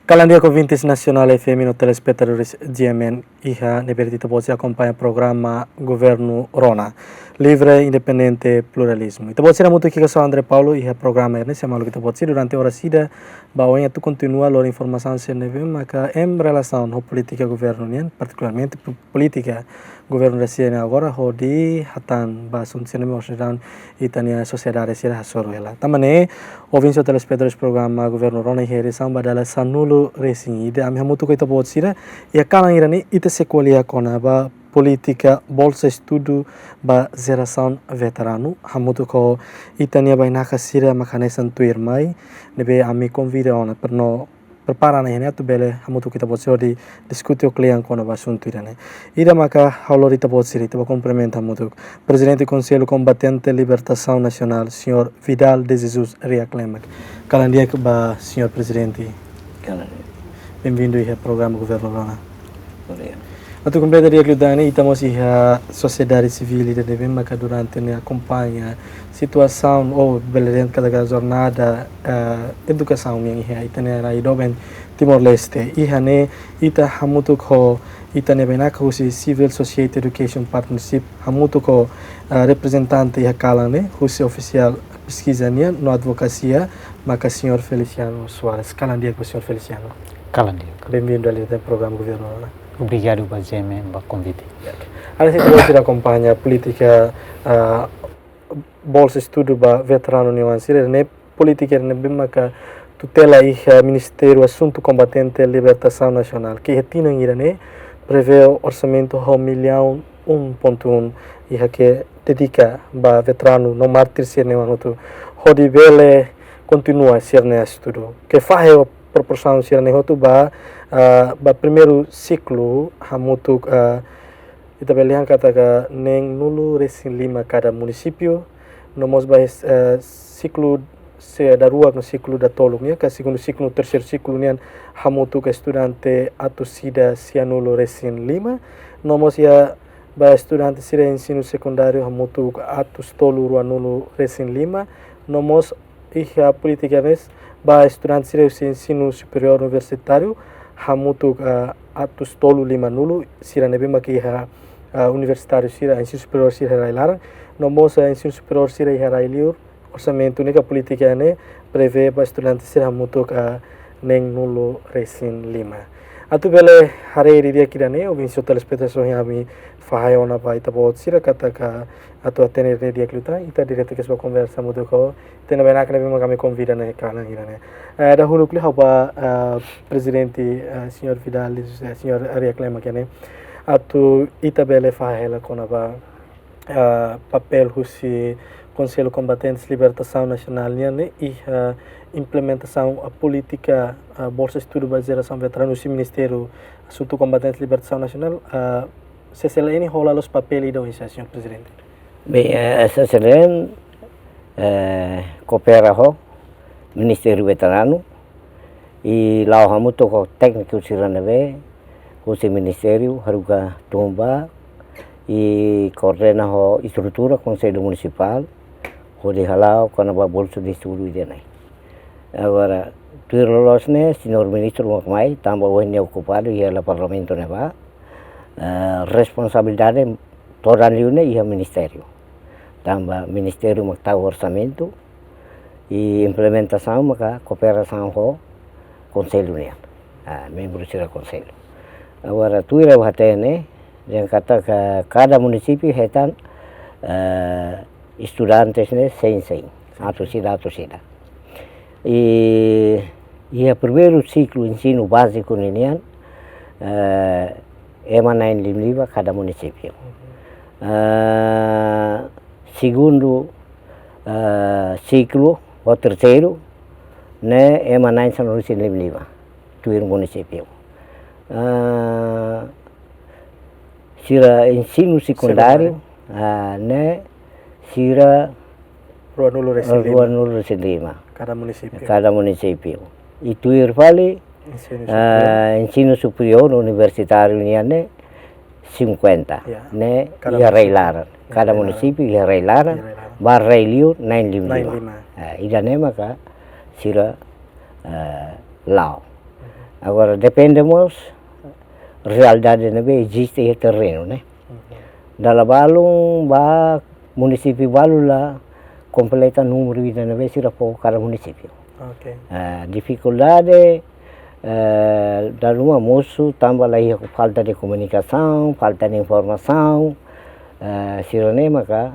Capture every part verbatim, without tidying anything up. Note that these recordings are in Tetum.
Kalan di'ak ouvintes Nasionál F M no telespetadores G M N, iha ne'ebé ita-boot sira akompaña programa Governu Rona, livre, independente, pluralizmu. Ita-boot sira hamutuk ho André Paulo iha programa ida-ne'e, sei hamaluk ita-boot sira durante oras ida ba oin atu kontinua lori informasaun sira ne'ebé maka em relasaun ho polítika governu nian, partikularmente po-, polítika governu rasik nian agora hodi hatán ba asuntu sira ne'ebé mós daudaun ita-nia sosiedade sira hasoru hela. Tanba ne'e, ouvintes no telespetadores programa Governu Rona iha edisaun ba dala sanulu-resin-ida, ami hamutuk ho ita-boot sira iha kalan ida-ne'e ita sei ko'alia kona-ba polítika bolsa estudu ba jerasaun veteranu, hamutuk ho ita-nia bainaka sira mak hanesan tuirmai ne'ebé ami konvida ona, para no prepara ona iha ne'e atu bele hamutuk ho ita-boot sira hodi diskute ho kle'an kona-ba asuntu ida-ne'e. Ida maka ha'u lori ita-boot sira, ita bá kumprimenta hamutuk Prezidente Konsellu Kombatente Libertasaun Nasionál, señór Vidal de Jesus Riak Lemak. Kalan di'ak ba señór Prezidente. Kalan di'ak. Benvindu iha programa Governu Rona. Obrigadu. Atu kompleta di'ak liután, ita mós iha sosiedade sivíl ida ne'ebé maka durante ne'e akompaña situasaun ou bele dehan katak jornada, eh, edukasaun nian iha ita-nia rai doben Timor-Leste. Iha ne'e ita hamutuk ho ita-nia bainaka husi Civil Society Education Partnership, hamutuk ho, eh, reprezentante iha kalan ne'e husi ofisiál peskiza nian no advokasia, maka señór Feliciano Soares. Kalan di'ak ba señór Feliciano. Kalan di'ak. Benvindu liután iha programa Governu Rona. Obrigadu ba G M N ba konvite. Oke. Agora ita-boot sira akompaña polítika, ah, bolsa estudu ba veteranu nia oan sira, ne'e polítika ne'ebé maka tutela iha Ministériu Asuntu Kombatente Libertasaun Nasionál, ke iha tinan ida-ne'e prevee orsamentu ho millaun um ponto um iha ke dedika ba veteranu no mártir sira-nia oan hotu hodi bele kontinua sira-nia estudu. Ke fahe proporsaun sira-ne'e hotu ba, ah, ba primeiru siklu hamutuk, ah, ita bele dehan katak neen-nulu-resin-lima kada munisípiu, no mós ba, eh, siklu se daruak no siklu datoluk nian, ka segundu siklu no terseiru siklu nian hamutuk estudante atus ida sianulu-resin-lima, no mós iha ba estudante sira ensinu sekundáriu hamutuk atus tolu ruanulu-resin-lima, no mós iha polítika ne'e ba estudante sira husi ensinu superiór universitáriu hamutuk, ah, atus tolu limanulu, sira ne'ebé maka iha, ah, universitáriu sira, ensinu superiór sira iha rai-laran, no mós, ah, ensinu superiór sira iha rai-liur, orsamentu ne'e ka polítika ne'e prevee ba estudante sira hamutuk, ah, neen-nulu-resin-lima. Atu bele haree didi'ak ida-ne'e, ouvintes no telespetadores, ami fahe ona ba ita-boot sira katak atu hatene didi'ak liután, ita diretu kedas ba konversa hamutuk ho ita-nia bainaka ne'ebé maka ami konvida iha kalan ida-ne'e. Eh, dahuluk liu ha'u bá, eh, Prezidente, eh, señór Vidal, eh, señór Riak Lemak nian, atu ita bele fahe hela kona-ba, eh, papél husi Konsellu Kombatentes Libertasaun Nasionál nian ne'e iha implementasaun, eh, polítika, eh, bolsa estudu ba jerasaun veteranu husi Ministériu Asuntu Kombatentes Libertasaun Nasionál, eh, C C L N hola loos papél ida oinsá, señór Prezidente? Bem, eh, C C L N, eh, koopera ho Ministériu Veteranu, i la'o hamutuk ho tékniku sira ne'ebé husi ministériu haruka tun ba, i koordena ho estrutura Konsellu Munisipál hodi hala'o kona-ba bolsa de estudu ida-ne'e. Agora, tuir loloos ne'e, señór ministru mak mai, tanba ohin nia okupadu iha hela Parlamentu ne'ebá, eh, responsabilidade todan liu ne'e iha ministériu. Tanba ministériu mak tau orsamentu, i implementasaun maka kooperasaun ho konsellu nian. Ah, membru sira konsellu. Agora, tuir ha'u hatene, dehan katak kada munisípiu hetan, eh, estudantes ne'e sein sein, atus ida, atus ida. I iha primeiru siklu ensinu báziku ninian, eh, ema na'in-lima-lima kada munisípiu. Eh, segundu, eh, siklu ou terseiru, ne'e ema na'in-sanulu-resin-lima-lima, tuir munisípiu. Eh, sira ensinu sekundáriu, sekundáriu, ah, ne'e sira ruanulu-resin-lima. Ruanulu-resin-lima. Kada munisípiu. Kada munisípiu. I tuir fali, ensinu, ah, superiór, ensinu superiór universitáriu nian ne'e sinkuenta. Ya. Ne'e kada iha munisípiu. Rai-laran. Kada munisípiu iha rai-laran. Iha rai-laran. Ba rai-liur na'in-lima-lima. Na'in-lima. Ah, ida-ne'e maka sira, ah, la'o. Agora depende mós realidade ne'ebé eziste iha terrenu, ne'e. Dala balun ba munisípiu balu la kompleta númeru ida ne'ebé sira fó kada munisípiu. Oke. Eh, difikuldade, eh, dala ruma mosu tanba la iha falta de komunikasaun, falta de informasaun, eh, sira-ne'e maka,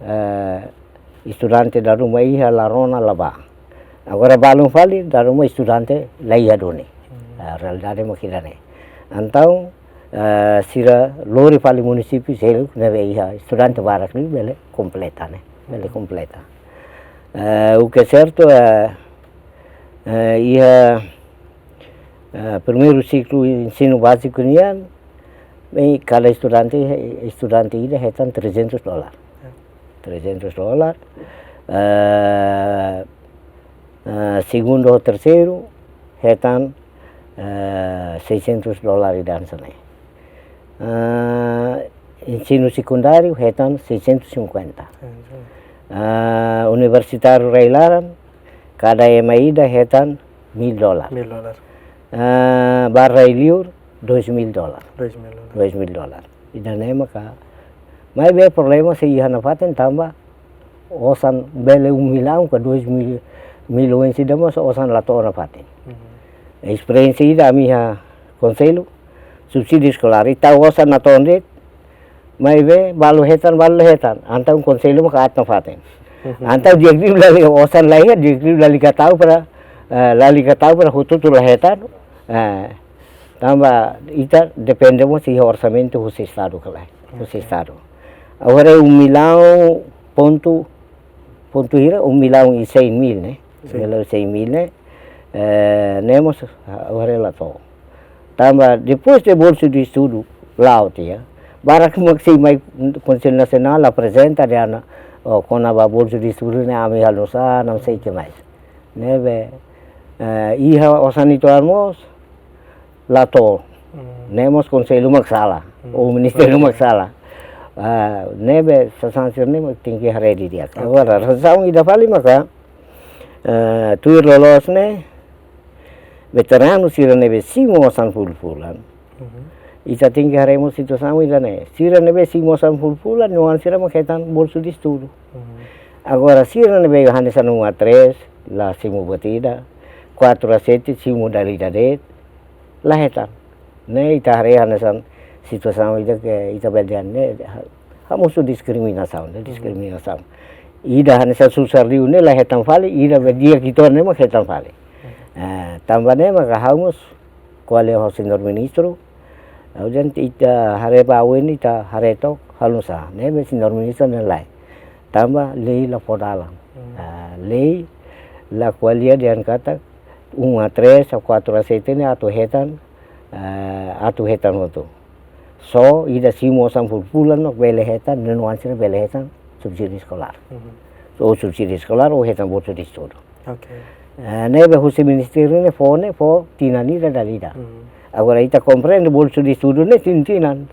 eh, estudante dala ruma iha la rona la bá. Agora balun fali dala ruma estudante la iha duni. Hmm. Ah, realidade mak ida-ne'e. Entaun, eh, sira lori fali munisípiu seluk ne'ebé iha estudante barak liu bele kompleta, ne'e. Bele kompleta. Eh, o que é certo, eh, eh, iha, eh, primeiru siklu ensinu báziku nian, bem, kada estudante, estudante ida hetan trezentos dólar. Ya. Trezentos dólar. Eh, eh, segundu ho terseiru hetan, eh, seiscentos dólar ida hanesan ne'e. Eh, ensinu sekundáriu hetan seiscentos e cinquenta. Seiscentos e cinquenta. Eh, universitáriu rai-laran, kada ema ida hetan mil dólar. Mil dólar. Eh, ba rai-liur, dois mil dólar. Dois mil dólar. Dois mil dólar. Ida-ne'e maka. Maibé problema sei iha nafatin tanba osan bele um milhão ka dois mil, milhões ida mós osan la to'o nafatin. Mhm. Esperiénsia ida ami iha konsellu, subsídiu eskolár, ita osan natoon de'it, maibé balu hetan, balu la hetan, entaun konsellu maka aat nafatin. Mhm. Entaun di'ak liu lali osan la iha, di'ak liu lalika tau para, eh, lalika tau para hotu-hotu la hetan, eh, tanba ita depende mós iha orsamentu husi estadu ka lae, husi Oke. estadu. Agora um milhão ponto, ponto hira, um milhão e cem mil, ne'e? Sim. Um milhão e cem mil, ne'e? Eh, ne'e mós, ah, agora la to'o. Tanba depois de bolsa de estudu, la'o tiha. Barak mak sei mai Konsellu Nasionál aprezenta dehan, oh, kona-ba bolsa de estudu ne'e ami halo nu'usá, não sei o que mais. Ne'ebé, eh, iha osan ituan mós, la to'o. Hmm. Ne'e mós konsellu mak sala, Hmm. ou ministériu mak sala. Ah, ne'ebé sasán sira-ne'e mak tenke haree didi'ak. Oke. Agora, razaun ida fali maka, eh, tuir loloos ne'e, veteranu sira ne'ebé simu osan fulan-fulan. Mhm. Ita tenke haree mós situasaun ida-ne'e. Sira ne'ebé simu osan fulan-fulan, no oan sira mak hetan bolsa de estudu. Mhm. Agora, sira ne'ebé hanesan um a três, la simu buat ida, quatro a sete, simu dala ida de'it, la hetan. Ne'e ita haree hanesan situasaun ida ke ita bele dehan ne'e, ha-, hamosu diskriminasaun, ne'e, Hmm. diskriminasaun. Ida hanesan susar liu ne'e la hetan fali, ida be di'ak uitoan ne'e mak hetan fali. Hmm. Eh, tanba ne'e maka ha'u mós ko'alia ho señór ministru, ha'u dehan ita haree ba oin ita haree took halo nu'usá, ne'ebé señór ministru dehan lae. Tanba lei la fó dalan. Hmm. Ah, lei la ko'alia dehan katak um a três ou quatro a sete ne'e atu hetan, eh, atu hetan hotu. Só ida simu osan fulan-fulan mak bele hetan, no oan sira bele hetan subsídiu eskolár. Mhm. Ou subsídiu eskolár, ou hetan bolsa de estudu. Oke. Eh, ne'ebé husi ministériu ne'e fó, ne'e fó tinan ida dala ida. Mhm. Agora ita komprende bolsa de estudu ne'e tinan-tinan.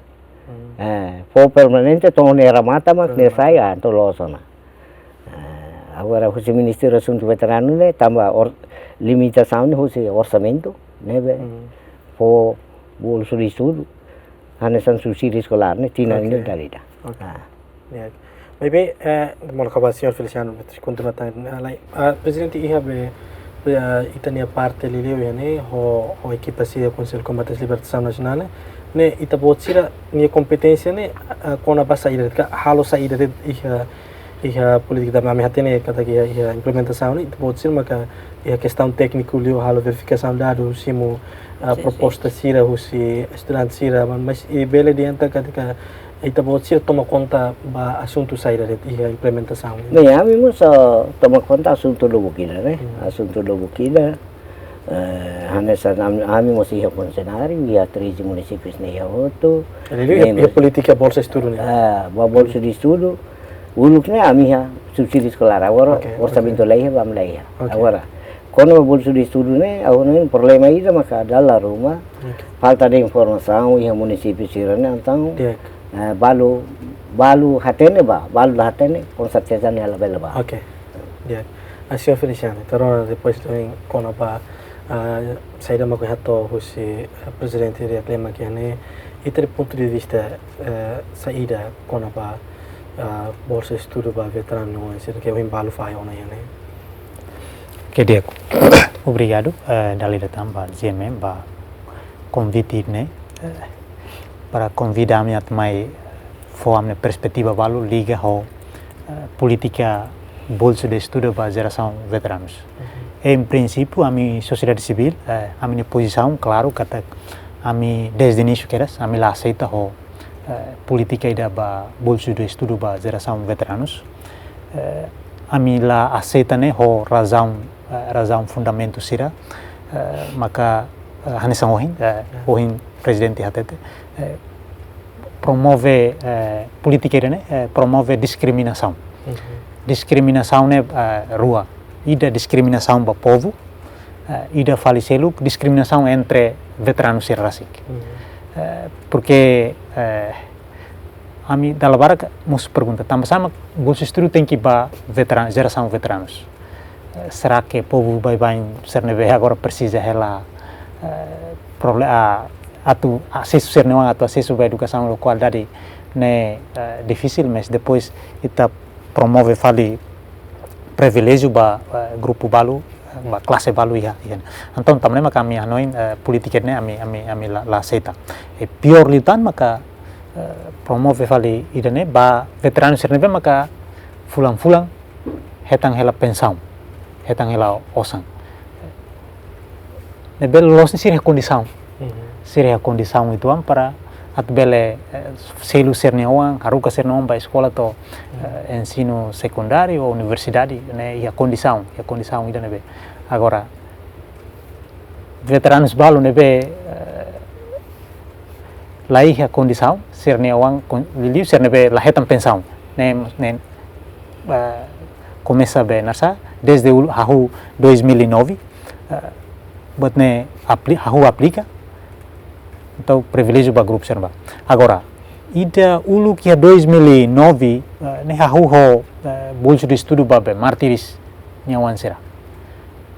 Mhm. Eh, fó permanente to'o ne'e remata mak ne'e Remata. sai, ah, entaun loos ona. Eh, agora husi Ministériu Asuntu Veteranu ne'e tanba or-, limitasaun ne'e husi orsamentu, ne'ebé Hmm. fó bolsa de estudu, hanesan subsídiu eskolár ne'e tinan Oke. ne'e dala ida. Oke. Ah. Ya. Maibé, eh, molok ba señór Feliciano, betul, kontinua tan, ah, lai, ah, Prezidente, iha be, be, ah, ita-nia parte liuliu iha ne'e, ho, ho ekipa sira Konsellu Kombatentes Libertasaun Nasionál ne'e, ne'e ita-boot sira-nia kompeténsia ne'e, ah, kona-ba saida de'it ka, halo saida de'it iha, iha polítika da mame hatene katak iha, iha implementasaun ne'e, ita-boot sira maka iha kestaun tékniku liu halo verifikasaun dadus, simu, ah, Sin, sin. proposta sira husi estudante sira, ma-, mas i bele adianta katak ita-boot sira toma konta ba asuntu saida de'it iha implementasaun. Bem, ami mós, ah, toma konta asuntu lubuk ida, ne'e? Hmm. Asuntu lubuk ida, eh, hanesan ami, ami mós iha funsionáriu, iha treze munisípius ne'e iha hotu. Jadi, iha, Ne'e iha mós polítika bolsa estudu ne'e? Ah, ba bolsa de estudu, uluk ne'e ami iha subsídiu eskolár, agora Oke, oke. orsamentu la iha, ba ami la iha. Oke. Agora, kona-ba bolsa de estudu ne'e, agora ne'e problema ida maka dala ruma, Oke. falta de informasaun iha munisípiu sira-ne'e, entaun, Di'ak. eh, balu, balu hatene ba, balu la hatene, com certeza ne'e labele ba. Oke. Di'ak. Ah, señór Feliciano, ita rona depois também kona-ba, Ah, saida mak hato'o husi, ah, prezidente ida klema ke ne, ita-nia pontu de vista, eh, saida kona-ba, ah, bolsa estudu ba veteranu, sira ke ohin balu fahe ona iha ne'e. Oke, di'ak. Obrigadu, eh, dala ida tan ba G M M ba konvite ne'e, eh, para konvida ami atu mai fó ami-nia perspetiva balu liga ho, eh, polítika bolsa de estudu ba jerasaun veteranus. Em prinsípiu, ami sosiedade sivíl, eh, ami-nia pozisaun klaru katak ami dezde inísiu kedas, ami la aseita ho, eh, polítika ida ba bolsa de estudu ba jerasaun veteranus. Eh, ami la aseita ne'e ho razaun, eh, razaun fundamentu sira, eh, maka, eh, hanesan ohin, eh, ohin prezidente hatete, eh, promove, eh, polítika ida ne'e, eh, promove diskriminasaun. Diskriminasaun ne'e, eh, rua. Ida diskriminasaun ba povu, eh, ida fali seluk diskriminasaun entre veteranu sira rasik. Eh, porke, eh, ami dala barak mós pergunta, tanba sá mak bolsa estudu tenke ba veteran-, jerasaun veteranus? Eh, será ke povu baibain sira ne'ebé agora presiza hela, eh, proble-, ah, atu asesu sira-nia oan, atu asesu ba edukasaun ho kualidade ne'e, eh, difisil, mas depois ita promove fali priviléjiu ba, eh, grupu balu, eh, ba klase balu iha, iha. Entaun, tanba ne'e maka ami hanoin, eh, polítika ne'e ami, ami, ami la, la aseita. I piór liután maka, eh, promove fali ida ne'e ba veteranu sira ne'ebé maka fulan-fulan hetan hela pensaun, hetan hela osan. Ne'ebé loloos ne'e sira iha kondisaun. Sira iha kondisaun uitoan para atu bele, eh, selu sira-nia oan, haruka sira-nia oan ba eskola to'o, eh, ensinu sekundáriu ou universidade, ne'e iha kondisaun, iha kondisaun ida ne'ebé. Agora, veteranus balu ne'ebé, eh, la iha kondisaun, sira-nia oan kon-, liuliu sira ne'ebé la hetan pensaun. Ne'e, ne'e, eh, komesa be nasa, dezde ul-, hahú dois mil e nove, eh, buat ne'e apli-, hahú aplika, entaun priviléjiu ba grupu sira-ne'ebá. Agora, ida uluk iha dois mil e nove, eh, ne'e hahú ho, eh, bolsa de estudu ba be mártires nia oan sira.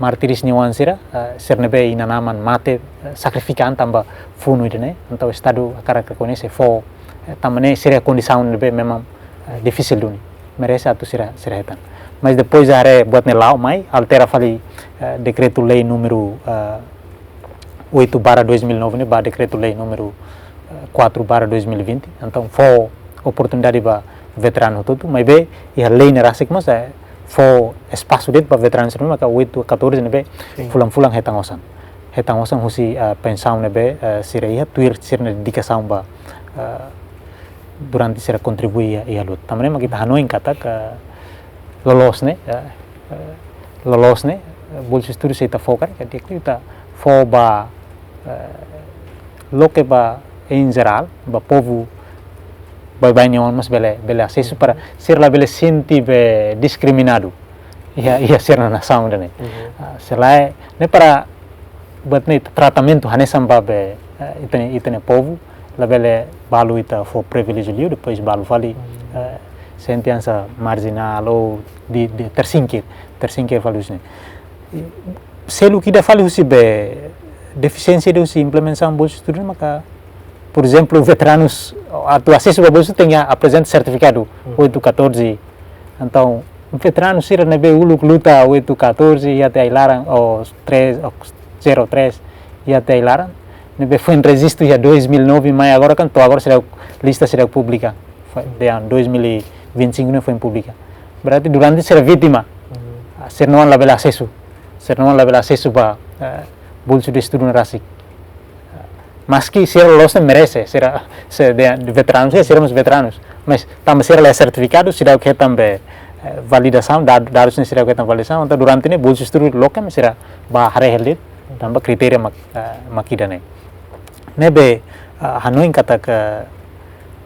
Mártires nia oan sira, eh, sira ne'ebé inan-aman mate, eh, sakrifika an tanba funu ida ne'e, entaun Estadu hakarak rekoñese fó, eh, tanba ne'e sira kondisaun ne'ebé memang, eh, difisil duni. Merese atu sira, sira hetan. Mas depois haree buat ne'e la'o mai, altera fali, eh, dekretu-lei númeru, eh, oito barra dois mil e nove ne'e ba dekretu-lei númeru, eh, quatro barra dois mil e vinte. Entaun, fó oportunidade ba veteranu hotu-hotu, maibé iha lei ne'e rasik mós, eh, fó espasu de'it ba veteranu sira maka oito catorze ne'ebé fulan-fulan hetan osan. Hetan osan husi, eh, pensaun ne'ebé, eh, sira iha tuir sira-nia dedikasaun ba, eh, durante sira kontribui iha, iha luta. Tanba ne'e mak ita hanoin katak, eh, loloos ne'e, eh, eh, loloos ne'e, eh, bolsa estudu se ita fó karik, ita fó ba, eh, loke ba em geral, ba povu baibain nia oan mós bele, bele asesu para sira labele sente be diskriminadu iha, iha sira-nia nasaun ida ne'e. Ah, selae, ne'e para buat ne'e tratamentu hanesan ba be, eh, ita-nia, ita-nia povu, labele balu ita fó priviléjiu liu, depois balu fali, eh, sente hanesan marjinál ou di, di tersingkir, tersingkir fali husi ne'e. I seluk ida fali husi be defisiénsia ida husi implementasaun bolsa estudu maka, por ezemplu, veteranus atu asesu ba bolsa tenke aprezenta sertifikadu oito catorze. Entaun, veteranu sira ne'ebé uluk luta oito catorze iha tiha ai-laran, ou três, ou zero três iha tiha ai-laran, ne'ebé foin rejistu iha dois mil e nove, mai agora kan to'o agora seidauk, lista seidauk publika. Foin, de ano dois mil e vinte e cinco ne'e foin publika. Berarti durante sira vítima, sira-nia oan labele asesu, sira-nia oan labele asesu ba, eh, bolsa de estudu ne'e rasik. Maski sira loloos ne'e merese, sira, sira de, de veteranus, sira, sira mós veteranus. Mas tanba sira la iha sertifikadu, seidauk hetan be, eh, validasaun, dad-, dadus ne'e seidauk hetan validasaun, entaun durante ne'e bolsa estudu loke, mas sira bá haree hela de'it, tanba kritéria mak, eh, mak ida ne'e. Ne'ebé, eh, hanoin katak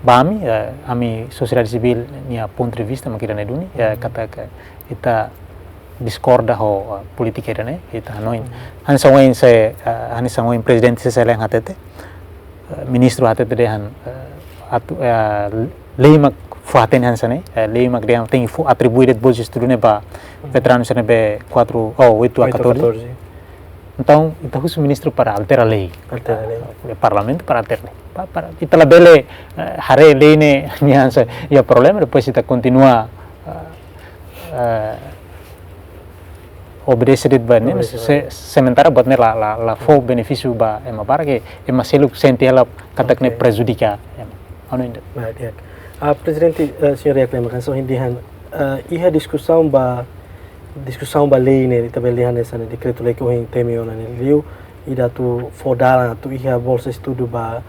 ba ami, eh, ami sosiedade sivíl nia pontu de vista mak ida ne'e duni, eh, katak ita diskorda ho, eh, polítika ida ne'e, ita hanoin. Hanesan ohin se, eh, hanesan ohin prezidente se selen hatete, eh, ministru hatete dehan, eh, atu, eh, lei mak fó-hatene hanesan ne'e, eh, lei mak dehan tenke fó atribui de'it bolsa estudu ne'e ba veteranu sira ne'ebé quatro, oh, oito a catorze. Oito a catorze. Entaun, ita husu ministru para altera lei. Altera lei. Eh, parlamentu para altera lei. Pa-, para, ita labele, eh, haree lei ne'e, nia hanesan, iha problema, depois ita kontinua, eh, eh, obedese de'it ba ne'e, Obedese se-, ba. sementara buat ne'e la, la, la fó benefísiu ba ema barak, ema seluk sente hela katak ne'e Ok. prejudika ema. Anu inda. Baik, ya. Ah, Prezidente, eh, señór Riak Lema, kan so hindi han, eh, iha diskusaun ba, diskusaun ba lei ne'e, ita bele dehan hanesan dekretu-lei ke ohin temi ona ne'e liu, ida atu fó dalan atu iha bolsa estudu ba,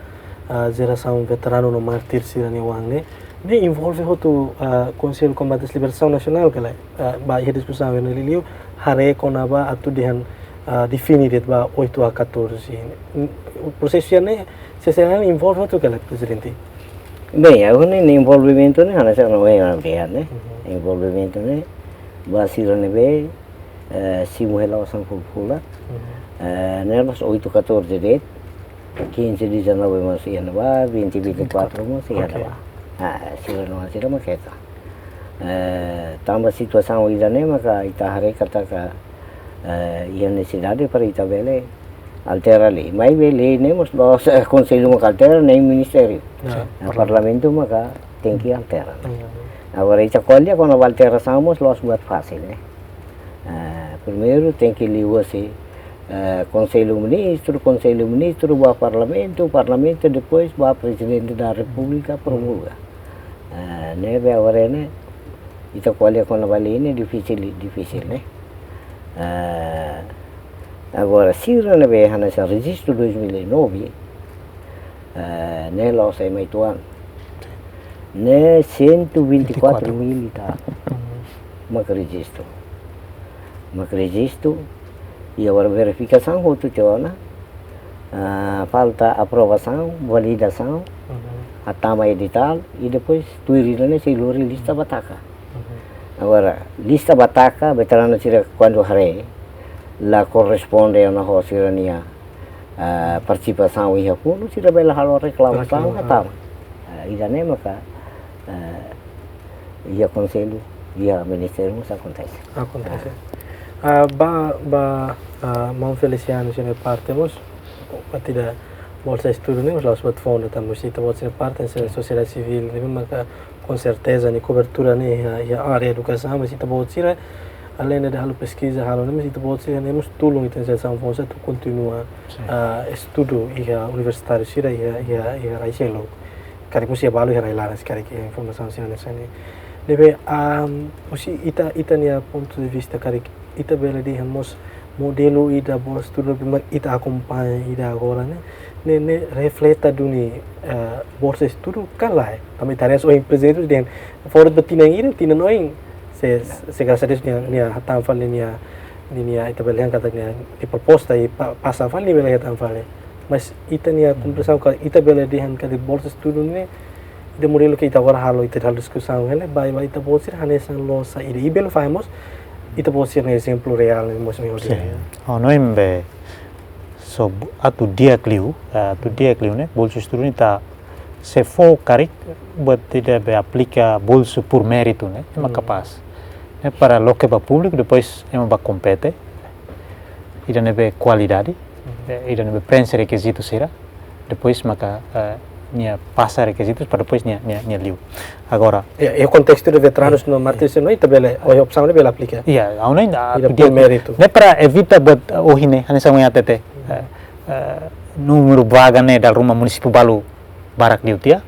ah, jerasaun veteranu no mártir sira-nia oan ne'e. Ne'e envolve hotu, ah, Konsellu Kombate Libertasaun Nasionál ka lae, ah, ba iha diskusaun ne'e liu, haree kona-ba atu dehan, ah, define de'it ba oito a catorze. N-, prosesu ne'e, se, se envolve hotu ka lae, Prezidente? Bem, ha'u hanoin envolvimentu ne'e, hanesan ohin ha'u dehan ne'e. Mhm. Envolvimentu ne'e, ba sira ne'ebé, eh, simu hela osan fulan-fulan. Mhm. Eh, ne'e mós oito catorze de'it, quinze dezanove mós iha ne'ebá, vinte vinte e quatro mós iha Ok. ne'ebá. Ah, sira no sira maka ita. Eh, tanba situasaun ida-ne'e maka ita haree katak, eh, iha nesesidade para ita bele altera lei. Maibé lei ne'e mós la'ós, eh, Konsellu maka altera, nein Ministériu. Ya. Nah, Parlamentu. Parlamentu maka tenke altera. Hmm. Agora, ita ko'alia kona-ba alterasaun mós la'ós buat fasil, ne'e. Ah, primeiru tenke liuhusi, eh, Konsellu Ministru, Konsellu Ministru ba Parlamentu, Parlamentu depois ba Prezidente da Repúblika promulga. Ah, ne'ebé agora ne'e, ita ko'alia kona-ba lei ne'e difisil, difisil, ne'e. Ah, agora, sira ne'ebé hanesan rejistu dois mil e nove, eh, ne'e la'ós ema uitoan. Ne'e cento e vinte e quatro mil e tal. Uhum. Mak rejistu. Mak rejistu. I agora verifikasaun hotu tiha ona. Ah, falta aprovasaun, validasaun, Uhum. hatama editál, i depois tuir ida-ne'e sei lori lista ba taka. Uhum. Agora, lista ba taka, veteranu sira kuandu haree, la korresponde ona ho sira-nia, ah, partisipasaun iha funu, sira bele halo reklamasaun, Reklama. hatama. Ah, ida-ne'e maka, ah, iha Konsellu, iha Ministériu mós akontese. Akontese. Ah, ba, ba, ah, maun Feliciano sira-nia parte mós, ba ida bolsa estudu ne'e mós la'ós buat foun de'it, tanba ita-boot sira-nia parte, se sosiedade sivíl, ne'e maka, com certeza, nia kobertura ne'e iha, iha área edukasaun, mas ita-boot sira, além de halo peskiza, halo, mas ita-boot sira ne'e mós tulun ita-nia Selesaun Foun atu kontinua, Sin. ah, estudu iha universitáriu sira, iha, iha, iha rai seluk. Karik mós iha balu iha rai laran, se karik iha informasaun sira hanesan ne'e. Ne'ebé, ah, husi ita, ita-nia pontu de vista, karik ita bele dehan mós modelu ida bolsa estudu ne'ebé ita akompaña ida agora ne'e, ne'e, ne'e refleta duni, eh, bolsa estudu ka lae. Tanba ita haree ohin Prezidente dehan fora ba tinan ida, tinan oin, se, se grasas a Deus nia, nia hatán fali nia, nia, nia ita bele dehan katak nia, nia proposta i pa-, pasa fali nia bele hatán fali. Mas ita-nia Hmm. kompreensaun katak ita bele dehan katak bolsa estudu ne'e, ida modelu ke ita agora halo, ita halo diskusaun, ne'e, ba, ba ita-boot sira hanesan loos saida. I bele fahe mós, ita-boot sira-nia ezemplu reál ne'e mós, ne'e, Sin. Hanoin be, so, atu di'ak liu, atu di'ak liu ne'e, bolsa estudu ne'e ita, se fó karik, buat ida be aplika bolsa por mérito ne'e, ema Hmm. kapás. Ne'e para loke ba públiku, depois ema bá kompete, ida ne'ebé kualidade, Hmm. eh, ida ne'ebé prenxe rekizitu sira, depois maka, eh, nia pasa rekizitus para depois nia, nia, nia liu. Agora, Ya, iha kontestu de veteranus no mártir sira-ne'e, ita bele, ohin opsaun ne'e bele aplika. Iya, ha'u hanoin, ah, Ida atu di'ak por méritu. Ne'e para evita buat, eh, ohin ne'e, hanesan ohin hatete, eh, eh, númeru vaga ne'e dala ruma munisípiu balu barak liu tiha.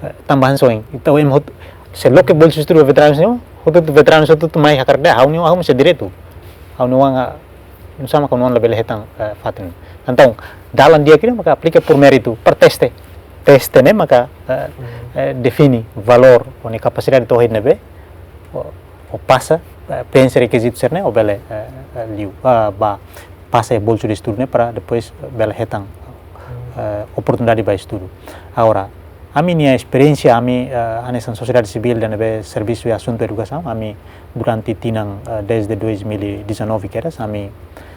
Eh, tanba hanesan ohin, ita ohin hot-, se loke bolsa estudu veteranus ne'e, hotu-hotu veteranus hotu-hotu mai hakarak dehan, ha'u-nia, ha'u-nia direitu. Ha'u-nia oan, ah, nusá mak ha'u-nia oan labele hetan, eh, fatin. Entaun, dalan di'ak ida maka aplika por méritu, para teste. Teste ne'e maka, eh, Hmm. eh, define valór, ou nia kapasidade to'o iha ne'ebé, ou, ou pasa, eh, prenxe rekizitu sira-ne'e, ou bele, eh, eh, liu, ah, bá, pasa iha bolsa de estudu ne'e para depois bele hetan, Hmm. eh, oportunidade ba estudu. Agora, ami-nia esperiénsia, ami, eh, hanesan sosiedade sivíl ida ne'ebé servisu iha asuntu edukasaun, ami durante tinan, eh, desde dois mil e dezanove kedas, ami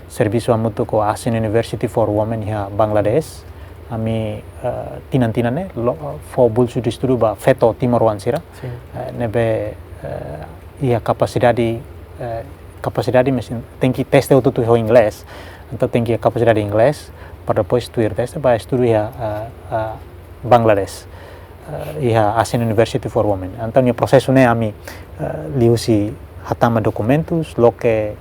servisu hamutuk ho Asian University for Women iha Bangladesh. Ami, eh, tinan-tinan ne'e, lo-, fó bolsa de estudu ba feto timoroan sira. Sin. Eh, ne'ebé, eh, iha kapasidade, eh, kapasidade mesin, tenke teste hotu-hotu ho inglés. Entaun tenke kapasidade inglés, para depois tuir teste ba estudu iha, ah, ah, Bangladesh, ah, iha Asian University for Women. Entaun nia prosesu ne'e ami, ah, liuhusi hatama dokumentus, loke,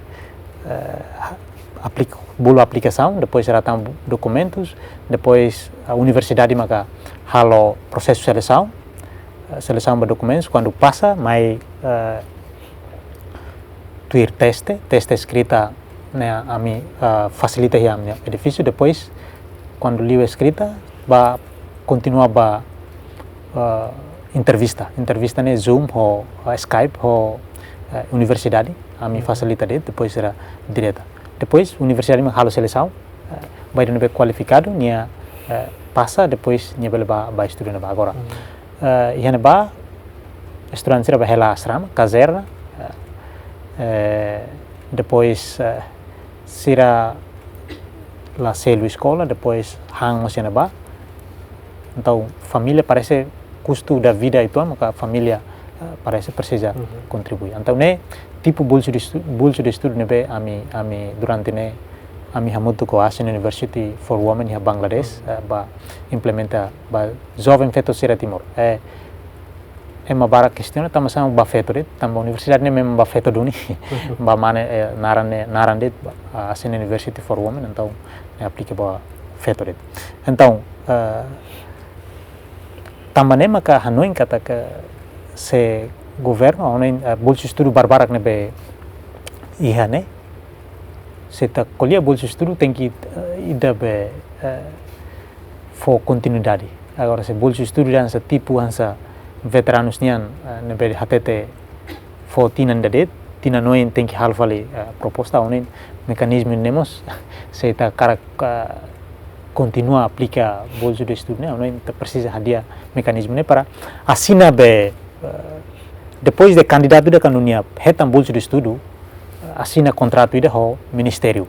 ah, ha-, aplik-, bolu aplikasaun, depois sira hatama dokumentus, depois, ah, universidade maka halo prosesu selesaun, ah, selesaun ba dokumentus, kuandu pasa, mai, ah, tuir teste, teste eskrita ne'e ami, ah, fasilita iha ami-nia edifísiu, depois, kuandu liu eskrita, ba kontinua ba, ah, entrevista. Entrevista ne'e Zoom ho, ah, Skype ho, ah, universidade, ami fasilita de'it, depois sira direta. Depois, universidade mak halo selesaun, ah, ba ida ne'ebé kualifikadu, nia, ah, pasa, depois nia bele ba, ba estudu ne'ebá agora. Eh, iha ne'ebá, estudante sira bá hela asrama, kazerna, eh, eh, depois, eh, sira la selu eskola, depois han mós iha ne'ebá. Entaun, família parese custo da vida uitoan, maka família, eh, parese presiza kontribui. Entaun, ne'e tipu bolsu de estu-, bolsu de estudu ne'ebé ami, ami durante ne'e, ami hamutuk ho Asian University for Women iha Bangladesh, eh, bá implementa ba joven feto sira Timor. Eh, ema barak kestiona tanba sá mak bá feto de'it, tanba universidade ne'e memang bá feto duni. Bá mane, eh, naran ne'e, naran de'it, ah, Asian University for Women, entaun ne'e aplika ba feto de'it. Entaun, eh, tanba ne'e maka hanoin katak se governu, hanoin, eh, bolsu estudu barbarak ne'ebé iha ne'e, se ita ko'alia bolsu estudu tenke, eh, ida be, eh, fó kontinuidade. Agora, se bolsu estudu hanesan tipu hanesan veteranus nian, eh, ne'ebé hatete fó tinan ida de'it, tinan oin tenke halo fali, eh, proposta, hanoin mekanizmu ne'e mós, se ita hakarak, eh, kontinua aplika bolsu de estudu ne'e, hanoin ita presiza hadi'a mekanizmu ne'e para asina be, eh, depois de kandidatu ida kuandu nia hetan bolsu de estudu, eh, asina kontratu ida ho ministériu.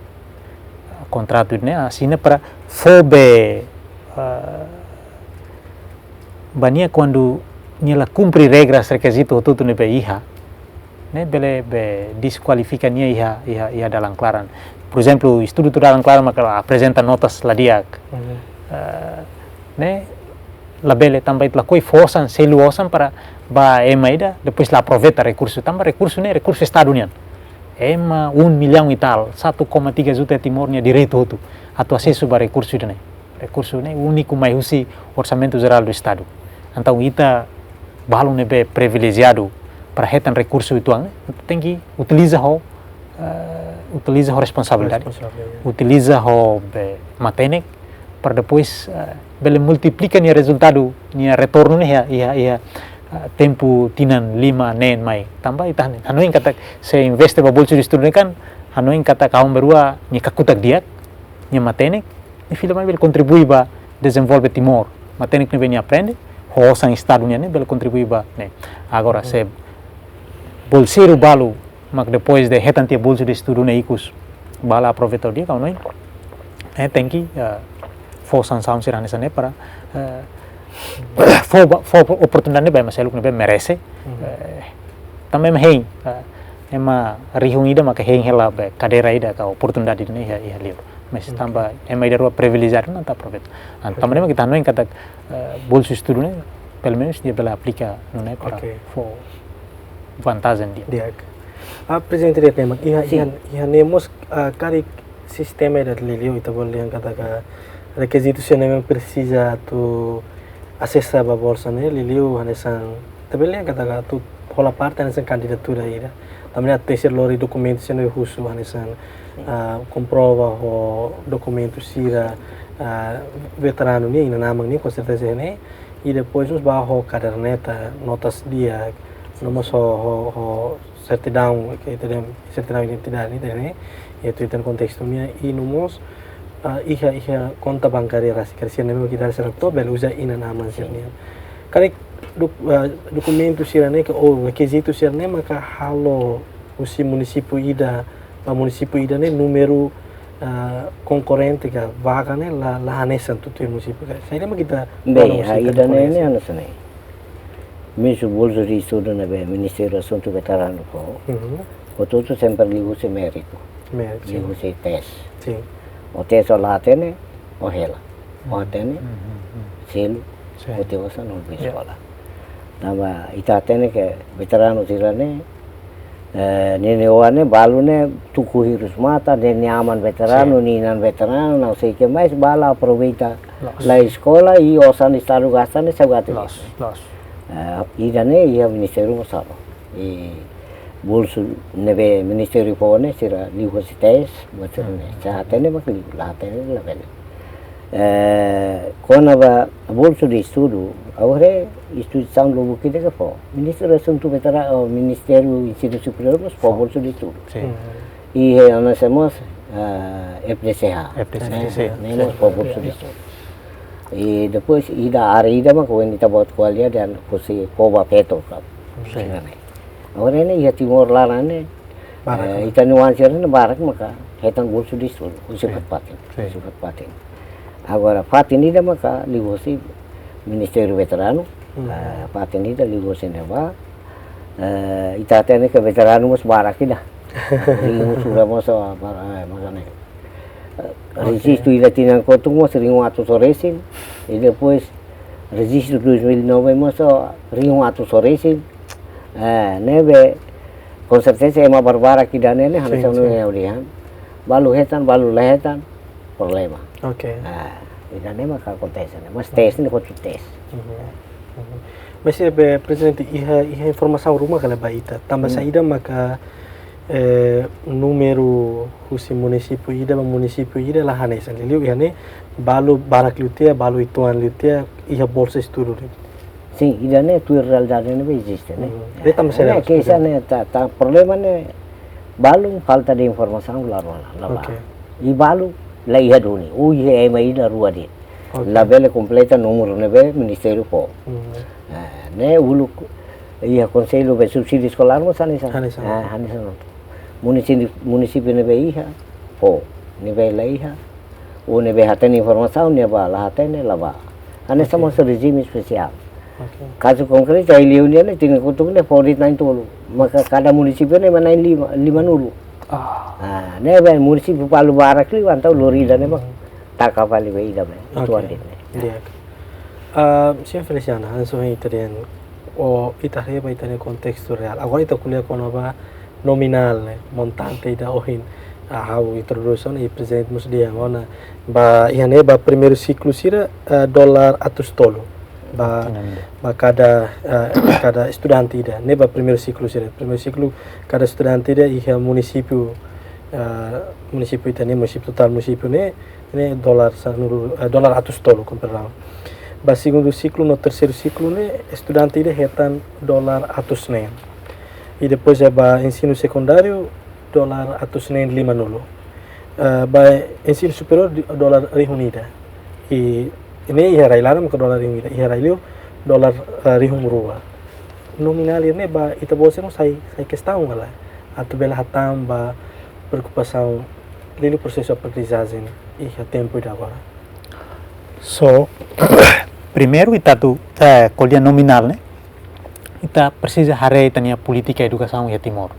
Kontratu ne'e asina para fó be, eh, ba nia kuandu nia la kumpre regras, rekizitu hotu-hotu ne'ebé iha, ne'e bele be diskualifika nia iha, iha, iha dalan klaran. Por ezemplu, estudu to'o dalan klaran maka aprezenta notas la di'ak. Eh, ne'e labele tanba ita lakohi fó osan, selu osan para ba ema ida, depois la aproveita rekursu, tanba rekursu ne'e, rekursu Estadu nian. Ema um milhão e tal, satu koma tiga juta Timor nia direitu hotu atu asesu ba rekursu ida-ne'e. Rekursu ne'e úniku mai husi Orsamentu Jerál do Estadu. Entaun, ita balu ne'ebé privilejiadu para hetan rekursu uitoan ne'e, tenke utiliza ho, eh, utiliza ho responsabilidade. Responsabilidade. Utiliza ho be matenek, para depois, eh, bele multiplika nia rezultadu, nia retornu ne'e iha, iha, iha, eh, tempu tinan lima, neen mai. Tanba ita hanoin katak se investe ba bolsu de estudu ne'e kan, hanoin katak kawan berua nia kakutak di'ak, nia matenek, nia fila mai bele kontribui ba dezenvolve Timor. Matenek ne'ebé nia aprende, ho osan Estadu nian ne'e bele kontribui ba ne'e. Agora, se bolseiru balu mak depois de hetan tiha bolsu de estudu ne'e ikus ba la aproveita di'ak, hanoin, eh, tenke, eh, fó sansaun sira hanesan ne'e para, eh, fó ba, fó oportunidade ba ema seluk ne'ebé merese. Eh, tanba ema hein, eh, ema rihun ida maka hein hela be kadeira ida ka oportunidade ne'e iha, iha liur. Mas tanba ema ida rua privilejiadu, entaun aproveita. Ah, tanba ne'e mak ita hanoin katak, eh, bolsu estudu ne'e, pelumenus nia bele aplika nune'e para fó vantajen di'ak. Di'ak. Ah, Prezidente, di'ak ne'e mak iha, iha, iha ne'e mós, ah, karik sistema ida liuliu ita bolu dehan katak rekizitu sira ne'ebé presiza atu asesa ba bolsa ne'e, liuliu hanesan, ita bolu dehan katak atu hola parte hanesan kandidatura ida. Tanba ne'e atu tenke lori dokumentu sira ne'ebé husu hanesan, ah, komprova ho dokumentu sira, ah, veteranu nian, inan-aman nian, konserteza ne'e. I depois mós ba ho kaderneta, notas di'ak, no mós ho, ho, ho sertidaun, ke ita dehan sertidaun identidade, ita dehan, i atu ita kontestu nian, i no mós, ah, iha, iha konta bankária rasik, rasik ne'e mak ita sira to'o bele uza inan-aman sira nian. Karik dok-, ah, dokumentu sira ne'e ka, ou rekizitu sira ne'e maka halo husi munisípiu ida ba munisípiu ida ne'e númeru, ah, konkorrente ka vaga ne'e la, la hanesan tutuir munisípiu ka. Saida mak ita... Bem, ida-ne'e hanesan ne'e. Mezmu bolsu de estudu ne'ebé Ministériu Asuntu Veteranu fó, hotu-hotu sempre liuhusi méritu. Méritu, sin. Liuhusi teste. Sin. O tes o la hatene, o hela. O hatene, selu, o te osan no bi eskola. Tanba ita hatene ke veteranu sira ne'e, eh, ninia oan ne'e, balu ne'e tuku hirus matan, ne'e nia aman veteranu, nia inan veteranu, não sei que mais, ba la aproveita la eskola i osan estadu gasta ne'e sa'e gasta. Eh, ida ne'e iha ministériu mós sala. I bolsu ne'ebé ministériu fó ne'e sira liu hosi tes, buat sira ne'e. Se hatene mak liu, la hatene labele. Eh, kona-ba bolsu de estudu, agora instituisaun lubuk ida ke fó. Ministériu Asuntu Veteranu, oh, Ministériu Ensinu Superiór mós fó bolsu de estudu. I iha ona se mós, eh, F D C H. F D C H. Ne'e mós fó bolsu de estudu. I depois ida área ida mak ohin ita-boot ko'alia dehan fosi fó ba feto ka. Agora ne'e iha Timor laran ne'e, eh, ita-nia oan sira ne'e barak maka hetan bolsu de estudu, husi fatin-fatin. Husi fatin-fatin. Agora fatin ida maka liu hosi Ministériu Veteranu, eh, fatin ida liu hosi ne'ebá, eh, ita hatene ke veteranu mós barak ida. Rihun sura mós, eh, maka ne'e. Eh, rejistu ida tinan kotuk mós rihun atus soresin, i depois rejistu dois mil e nove mós rihun atus soresin. Eh, ne'ebé, com certeza, ema barbarak ida-ne'e ne'e, hanesan ohin ha'u dehan. Balu hetan, balu la hetan, problema. Oke. Ah, ida-ne'e maka akontese ne'e. Mas tes ne'e hotu tes. Mas, eh, be, Prezidente, iha, iha informasaun ruma ka lae ba ita. Tanba saida maka, eh, númeru husi munisípiu ida ba munisípiu ida la hanesan. Liuliu iha ne'e balu barak liu tiha, balu uitoan liu tiha, iha bolsa estudu ne'e. Sin, ida-ne'e tuir realidade ne'ebé eziste ne'e. Ne'e tanba saida, ne'e, problema ne'e, ta, ta, problema ne'e balu falta de informasaun, klaru, la, la. I balu la iha duni, ou iha ema ida rua de'it. Labele kompleta númeru ne'ebé ministériu fó. Eh, ne'e uluk iha konsellu be subsídiu eskolár mós hanesan. Hanesan. Eh, hanesan. Munisípiu, munisípiu ne'ebé iha, fó. Ne'ebé la iha, ou ne'ebé hatene informasaun, nia bá, la hatene, la bá. Hanesan mós rejime espesiál. Kazu konkretu, ai liu nia ne'e, tinan kotuk ne'e fó de'it na'in-tolu. Maka kada munisípiu ne'e mak na'in-lima, lima-nulu. Ah, ne'ebé munisípiu balu barak liu, entaun lori ida-ne'e mak taka fali ba ida be, uitoan de'it ne'e. Di'ak. Ah, señór Feliciano, hanesan ita dehan, o ita haree ba ita-nia kontestu reál. Agora ita ko'alia kona-ba nominál, ne'e, montante ida ohin, ah, ha'u introdús ona, i Prezidente mós dehan ona, ba, iha ne'e ba primeiru siklu sira, ah, dolar atus tolu. Ba, ba kada, ah, kada estudante ida. Ne'e ba primeiru siklu sira. Primeiru siklu kada estudante ida iha munisípiu, ah, munisípiu ita-nia, munisípiu totál munisípiu ne'e, ne'e dolar sanulu, eh, dolar atus tolu, com perdão. Ba segundu siklu no terseiru siklu ne'e estudante ida hetan dolar atus neen. I depois iha ba ensinu sekundáriu dolar atus neen lima-nulu. Eh, ba ensinu superiór di-, dolar rihun ida. I ne'e iha rai laran maka dolar rihun ida. Iha rai liur dolar, eh, rihun rua. Nominál ne'e ba ita-boot sira sai, sai kestaun ka lae. Atu bele hatán ba preokupasaun liuliu prosesu aprendizajen iha tempu ida agora. So, primeiru ita atu, eh, ko'alia nominál ne'e, ita presiza haree ita-nia polítika edukasaun iha Timor.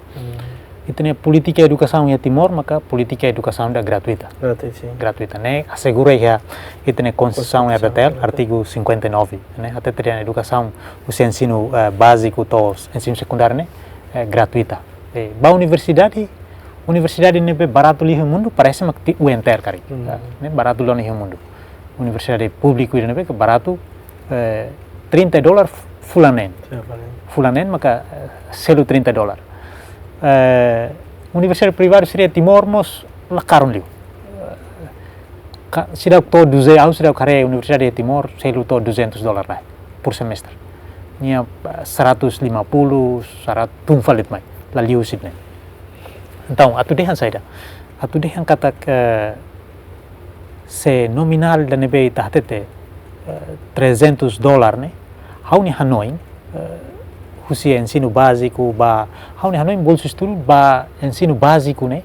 Ita-nia polítika edukasaun iha Timor maka polítika edukasaun ida gratuita. Gratuita, sin. Gratuita, ne'e asegura iha ita-nia Konstituisaun Konstituisaun R D T L, R D T L, artigu cinquenta e nove, ne'e, hatete dehan edukasaun husi ensinu, eh, báziku to'o ensinu sekundáriu ne'e, eh, gratuita. Eh, ba universidade, universidade ne'ebé baratu liu iha mundu, parese mak ti-, U N T R karik. Hmm. Ah, ne'e baratu liu iha mundu. Universidade públiku ida ne'ebé ke baratu, eh, trinta dolar f-, fulan neen. Fulan neen. Fulan neen maka, eh, selu trinta dolar. Eh, universidade privadu sira Timor mós la karun liu. Eh, ka-, seidauk to'o duzentos, ha'u seidauk haree universidade Timor selu to'o duzentos dolar lae, por semestre. Nia, eh, seratus lima puluh, seratus tun fali de'it mai. La liu husi ne'e. Entaun, atu dehan saida? Atu dehan katak, eh, se nominál ida ne'ebé ita hatete, eh, trezentos dolar ne'e, ha'u-nia hanoin, eh, husi ensinu báziku ba, ha'u-nia hanoin bolsu estudu ba ensinu báziku ne'e,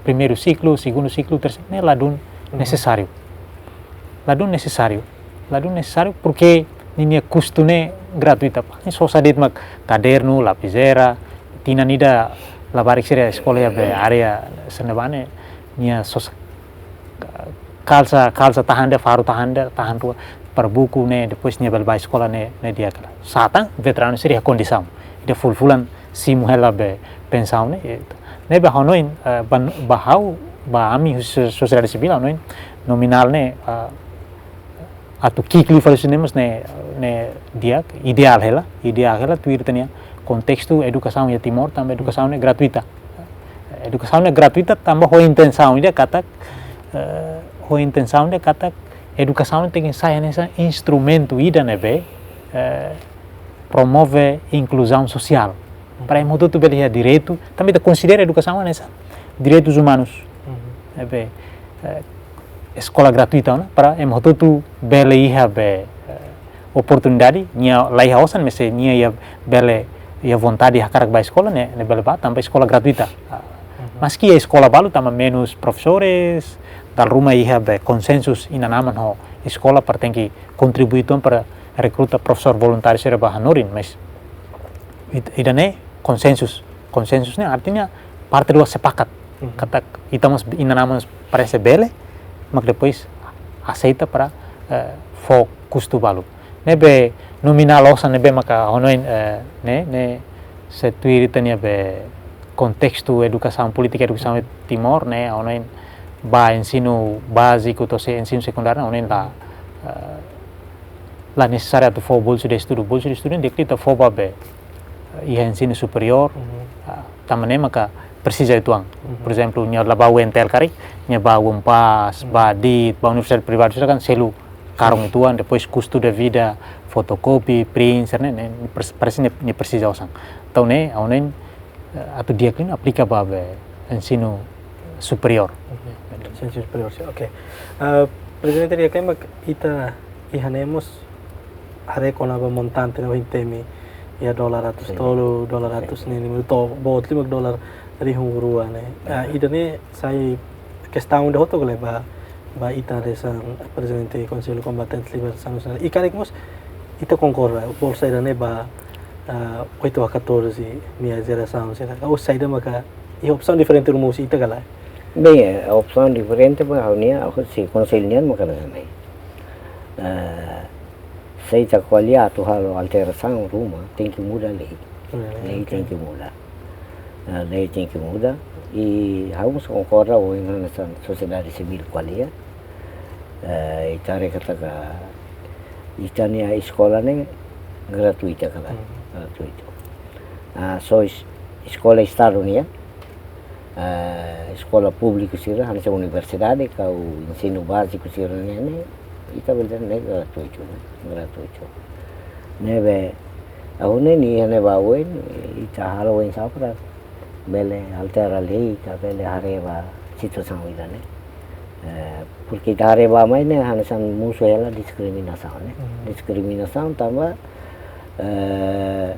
primeiru siklu, segundu siklu, terseiru, ne'e ladún nesesáriu. Ladún nesesáriu. Ladún nesesáriu, porque ninia kustu ne'e gratuita, pá. Ne'e sosa de'it mak kadernu, lapizeira, tinan ida labarik sira eskola iha be área sira-ne'ebá ne'e, nia sosa, kalsa, kalsa tahan de'it, faru tahan de'it, tahan rua, para buku ne'e, depois nia bele bá eskola ne'e, ne'e di'ak hela. Sá tan veteranu sira iha kondisaun. Ida fulan-fulan simu hela be pensaun ne'e. Ne'ebé ha'u hanoin, eh, ba, ba ha'u, ba ami husi sosiedade sivíl ha'u hanoin nominál ne'e, eh, atu ki'ik liu fali husi ne'e mós ne'e, ne'e di'ak, ideál hela, ideál hela tuir ita-nia kontestu edukasaun iha Timor, tanba edukasaun ne'e gratuita. Edukasaun ne'e gratuita tanba ho intensaun ida katak, eh, ho intensaun ida katak edukasaun tenke sai hanesan instrumentu ida ne'ebé, eh, promove inkluzaun sosiál. Para ema hotu-hotu bele iha direitu, tanba ita konsidera edukasaun hanesan direitus umanus. Mhm. Ne'ebé, eh, eskola gratuita ona, para ema hotu-hotu bele iha be, eh, oportunidade, nia la iha osan, mas se nia iha bele, iha vontade hakarak bá eskola ne'e, ne'e bele bá, tanba eskola gratuita. Ah, mhm. Maski iha eskola balu tanba menus profesores, dala ruma iha be konsensus inan-aman ho eskola para tenke kontribui tan para rekruta profesór voluntáriu sira ba hanorin, mas it-, ida-ne'e konsensus. Konsensus ne'e artinya parte rua sepakat. Mhm. Katak ita mós inan-aman parese bele, mak depois aseita para, eh, fó kustu balu. Ne'ebé nominál osan ne'ebé maka ha'u hanoin, eh, ne'e, ne'e se tuir ita-nia be kontestu edukasaun, polítika edukasaun Timor ne'e, ha'u hanoin ba ensinu báziku to'o se ensinu sekundáriu, ha'u hanoin la, eh, la nesesáriu atu fó bolsu de estudu. Bolsu de estudu ne'e di'ak ita fó ba be, eh, iha ensinu superiór, mhm, ah, tanba ne'e maka presiza uitoan. Mhm. Por ezemplu, nia la bá U N T L karik, nia bá UNPAZ, mhm, bá dit, bá universidade privadu sira kan selu karun uitoan, depois custo de vida, fotocopy, printer, ne'e, ne'e, ne'e pres-, parese ne'e, ne'e presiza osan. Entaun ne'e, ha'u hanoin, eh, atu di'ak liu aplika ba be ensinu superiór. Mhm. Ensinu superiór, sin. Oke. Eh, Prezidente, di'ak liu mak ita iha ne'e mós haree kona-ba montante ne'ebé temi iha dolar ratus, sin, tolu, dolar, sin, ratus ne'e, ne'e to'o boot liu mak dolar rihun rua ne'e. Ah, aha, ida-ne'e sai kestaun ida hotu ka lae ba, ba ita hanesan Prezidente Konsellu Kombatentes Libertasaun Nasionál. I karik mós ita konkorda bolsa ida-ne'e ba, ah, oito a catorze nia jerasaun sira. Ou saida maka iha opsaun diferente ruma husi ita ka lae? Bem, eh, opsaun diferente ba ha'u-nia, husi konsellu nian maka hanesan ne'e. Eh, se ita ko'alia atu halo alterasaun ruma, tenke muda lei. Muda lei, lei, oke, tenke muda. Ah, lei tenke muda. I ha'u mós konkorda ho hanesan sosiedade sivíl ko'alia. Eh, ita haree katak ita-nia eskola ne'e gratuita ka lae, hmm, gratuitu. Ah, só es-, eskola estadu nian, eh, eskola públiku sira, hanesan universidade, ka ensinu báziku sira-nian ne'e, ita bele dehan ne'e gratuitu, ne'e gratuitu. Ne'ebé, ha'u hanoin iha ne'ebá oin, ita halo oinsá para bele altera lei, ka bele haree ba situasaun ida-ne'e. Eh, porke ita haree ba mai ne'e, hanesan mosu hela diskriminasaun, ne'e. Hmm. Diskriminasaun tanba, eh,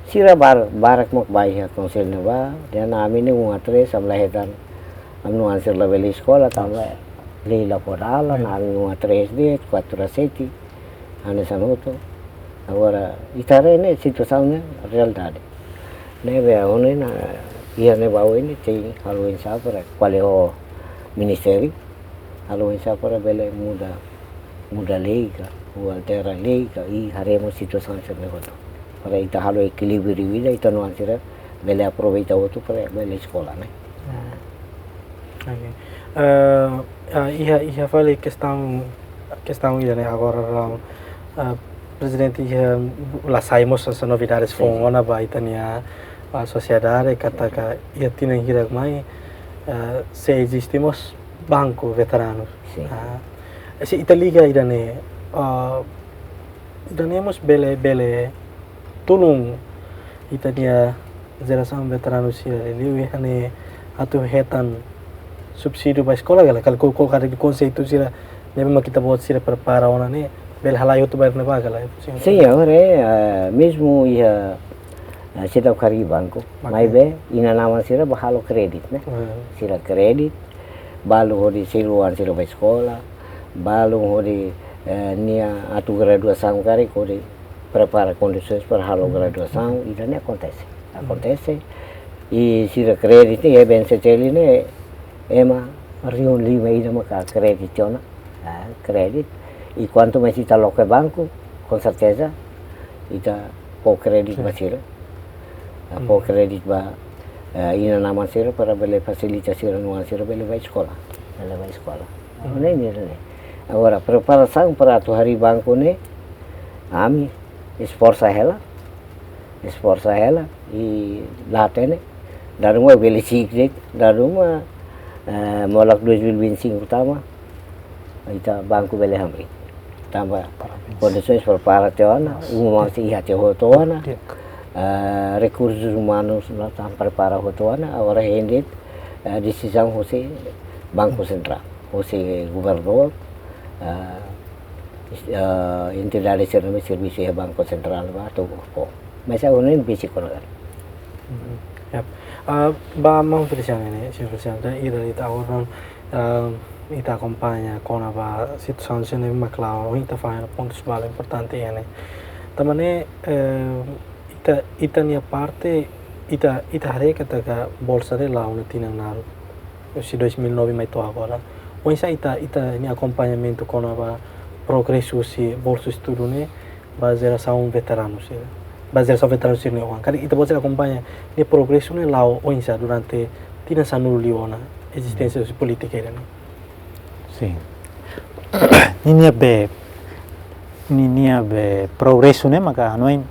sira bar-, barak mak bá iha konsellu ne'ebá, dehan ami ne'e uma tres, ami la hetan, ami-nia oan sira labele eskola, tanba lei la fó dalan, hmm, ami uma tres de'it, quatro a sete, hanesan hotu. Agora, ita haree ne'e situasaun ne'e realidade. Ne'ebé ha'u hanoin, iha ne'ebá oin tenke halo oinsá para ko'alia ho ministériu, halo oinsá para bele muda, muda lei ka, ou altera lei ka, i haree mós situasaun sira-ne'e hotu. Para ita halo ekilíbriu ida, ita-nia oan sira bele aproveita hotu para bele eskola, ne'e. Hmm. Oke. Eh, ah, iha, iha fali kestaun, kestaun ida-ne'e agora, ah, Prezidente iha la sai mós hanesan novidades, sin, foun ona ba ita-nia, ah, sosiedade, katak iha tinan hirak mai, ah, sei eziste mós banku veteranu. Sin. Ah, se ita liga ida-ne'e, ah, ida-ne'e mós bele, bele tulun ita-nia jerasaun veteranu sira liuliu iha ne'e atu hetan subsídiu ba eskola ka lae, kal-, kol-, kol-, karik konseitu sira ne'ebé mak ita-boot sira prepara ona ne'e bele halai hotu ba ne'ebá ka lae? Sin, sin, agora, eh, mezmu iha, eh, seidauk harii banku, oke, maibé inan-aman sira bá halo kréditu, ne'e. Hmm. Sira kréditu, balu hodi selu oan sira ba eskola, balu hodi, eh, nia atu graduasaun karik hodi prepara kondisoens para halo, hmm, graduasaun, ida-ne'e akontese. Hmm. Akontese, i sira kréditu, i B N C T L ne'e, ema, Rihun lima ida maka kréditu ona, ah, kréditu. I kuantu mais ita loke banku, com certeza, ita fó kréditu ba sira. Ah, fó kréditu ba, eh, inan-aman sira para bele fasilita sira-nia oan sira bele bá eskola. Bele bá eskola. Ne'e, ne'e, ne'e. Agora, preparasaun para atu harii banku ne'e, ami esforsa hela, esforsa hela, i la hatene, dala ruma bele si'ik de'it, dala ruma, eh, molok dois mil e vinte e cinco tama, ita banku bele hamriik. Tanba kondisoens prepara tiha ona, uma mós iha tiha hotu ona, eh, rekursus umanus la tan prepara hotu ona, agora hein de'it, eh, desizaun husi Banku Sentrál, husi governadór, eh, eh, entidade sira ne'ebé servisu iha Banku Sentrál ba atu fó. Mas agora ne'e besik ona. Mhm. Yap. Ah, ba maun Feliciano ne'e, señór Feliciano, ita, ita agora, ah, ita akompaña kona-ba situasaun sira ne'ebé mak la'o, ita fó pontus balu importante iha ne'e. Tanba ne'e, eh, ita, ita-nia parte, ita, ita haree katak bolsa ne'e la'o ona tinan naruk, husi dois mil e nove mai to'o agora. Oinsá ita, ita-nia akompañamentu kona-ba progresu husi bolsa estudu ne'e ba jerasaun veteranu sira, ba jerasaun veteranu sira-nia oan. Karik ita-boot sira akompaña nia progresu ne'e la'o oinsá durante tinan sanulu liu ona ezisténsia husi polítika ida ne'e? Sin. Ninia be, ninia be progresu ne'e maka hanoin,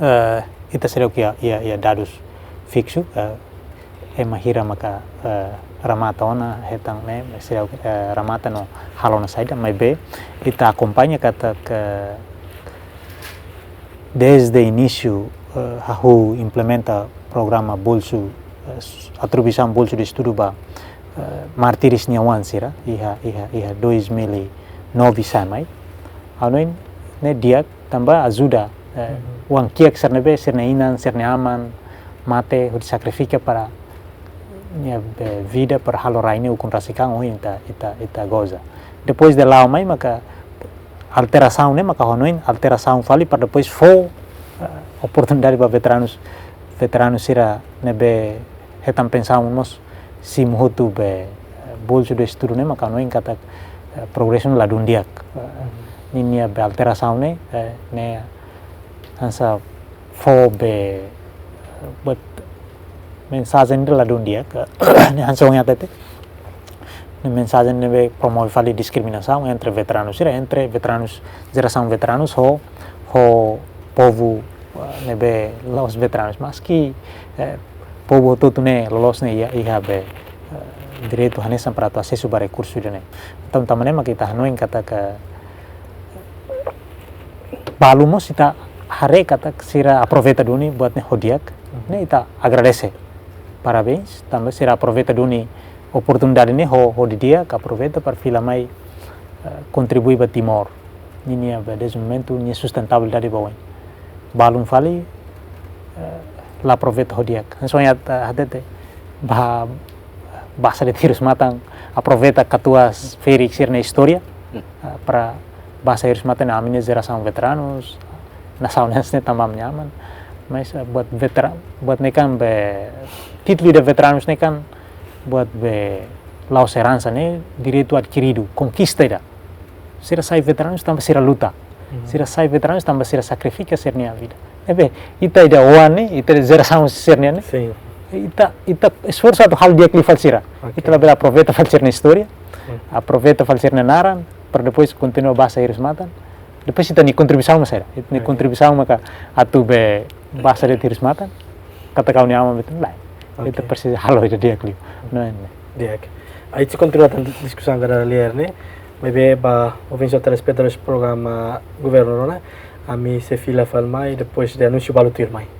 eh, ita seidauk iha, iha, iha dadus fiksu, eh, ema hira maka, eh, remata ona hetan ne'e, seidauk, eh, remata no halo ona saida, maibé ita akompaña katak desde inísiu, eh, hahú implementa programa bolsu, eh, s-, atribuisaun bolsu de estudu ba, eh, mártires nia oan sira, iha, iha, iha dois mil e nove sa'e mai. Hanoin ne'e di'ak tanba ajuda, eh, oan kiak sira ne'ebé, sira-nia inan, sira-nia aman, mate, hodi sakrifika para nia be vida para halo rai ne'e ukun rasik an ohin ita, ita, ita goza. Depois de la'o mai maka alterasaun ne'e maka hanoin alterasaun fali para depois fó, eh, oportunidade ba veteranus, veteranus sira ne'ebé hetan pensaun mós simu hotu be, eh, bolsu de estudu ne'e maka hanoin katak, eh, progresu ne'e ladún di'ak. Eh, ninia be alterasaun ne'e, eh, ne'e hanesan fó be, buat mensajen ida ladún di'ak, ne'e hanesan ohin hatete. Ne'e mensajen ne'ebé promove fali diskriminasaun entre veteranus sira, entre veteranus, jerasaun veteranus ho, ho povu, eh, ne'ebé la'ós veteranus. Maski, eh, povu hotu-hotu ne'e loloos ne'e iha, iha be, eh, direitu hanesan para atu asesu ba rekursu ida-ne'e. Entaun, tanba ne'e mak ita hanoin katak balu mós ita haree katak sira aproveita duni buat ne'e ho di'ak, ne'e ita agradese. Parabéns, tanba sira aproveita duni oportunidade ne'e ho, ho di'ak, aproveita para fila mai, eh, kontribui ba Timor ninia be dezenvolvimentu, nia sustentabilidade ba oin. Balun fali, eh, la aproveita ho di'ak. Hanesan ohin ha'u hatete, ba, Basa De'it Hirus-Matan aproveita katuas ferik sira-nia istória, eh, para basa hirus-matan, ami-nia jerasaun veteranus, nasaun ne'e tanba ami-nia aman. Mas, eh, buat vetera-, buat ne'e kan be, títulu ida veteranus ne'e kan buat be la'ós eransa, ne'e direitu adkiridu, konkista ida. Sira sai veteranus tanba sira luta. Sira sai veteranus tanba sira sakrifika sira-nia vida. Ne'ebé, ita ida oan ne'e, ita ida jerasaun sira-nian ne'e. Sin. Ita, ita esforsu atu halo di'ak liu fali sira. Oke. Ita labele aproveita fali sira-nia istória, aproveita fali sira-nia naran, para depois kontinua basa hirus-matan. Depois ita-nia kontribuisaun mak saida? Ita-nia kontribuisaun maka atu be Basa De'it Hirus-Matan, katak ha'u-nia aman betul, lae. Ita presiza halo ida di'ak liu. No, ne'e. Di'ak. Ita sei kontinua tan diskusaun ka dala lia ne'e, maibé ba ouvinte no telespetadór programa Governo Rona, ami sei fila fali mai depois de anúnsiu balu tuirmai.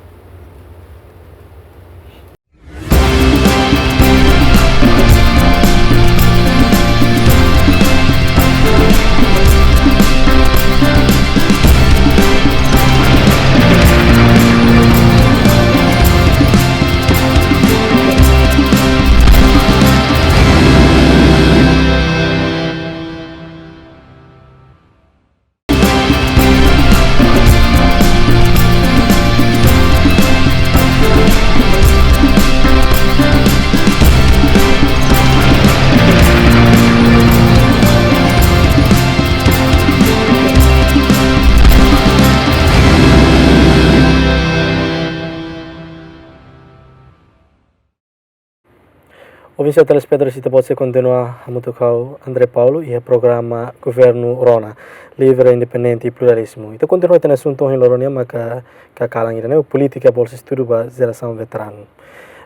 Misa telespetadór, ita-boot sei kontinua hamutuk ho André Paulo iha programa Governu Rona, livre, independente e pluralizmu. Ita kontinua ita-nia asuntu ohin loron nian maka kakalan ida ne'e polítika bolsa estudu ba jerasaun veteranu.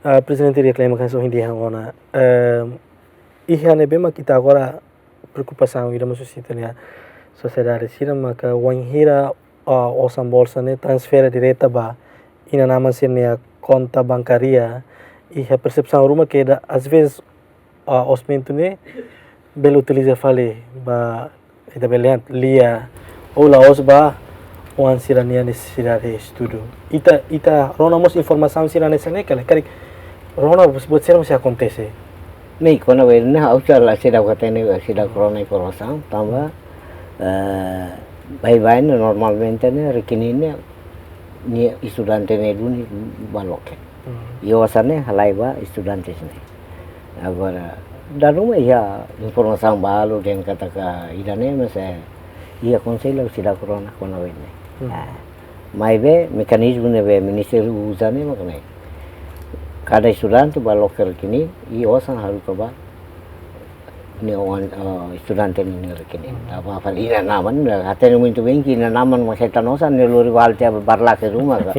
Ah, Prezidente, di'ak liu mak hanesan ohin dehan ona, eh, iha ne'ebé mak ita agora preokupasaun ida mós husi ita-nia sosiedade sira maka wainhira, ah, osan bolsa ne'e transfere direta ba inan-aman sira-nia konta bankária, iha persepsaun ruma ke ida, às vezes, ah, orsamentu ne'e bele utiliza fali ba, ita bele dehan, lia ou la'ós ba oan sira-nia nesesidade estudu. Ita, ita rona mós informasaun sira hanesan ne'e ka lae, karik rona buat, buat sira mós akontese? Ne'e, kona-ba ne'e ha'u sira la, seidauk hatene, seidauk rona informasaun, tanba, eh, baibain ne'e normalmente ne'e rekening ne'e, ne'e estudante ne'e duni ba loke. Hmm. I osan ne'e halai ba estudante ne'e. Agora, dala ruma iha informasaun balu dehan katak ida-ne'e, mas, eh, iha konsellu seidauk rona kona-ba ne'e. Hmm. Ah, maibé mekanizmu ne'ebé ministériu uza ne'e mak ne'e. Kada estudante ba loke rekening, i osan haruka ba ne'e oan, eh, estudante nia rekening. Hmm. Tanba fali inan-aman, hatene muito bem que inan-aman mak hetan osan, nia lori ba tiha ba barlake ruma ka.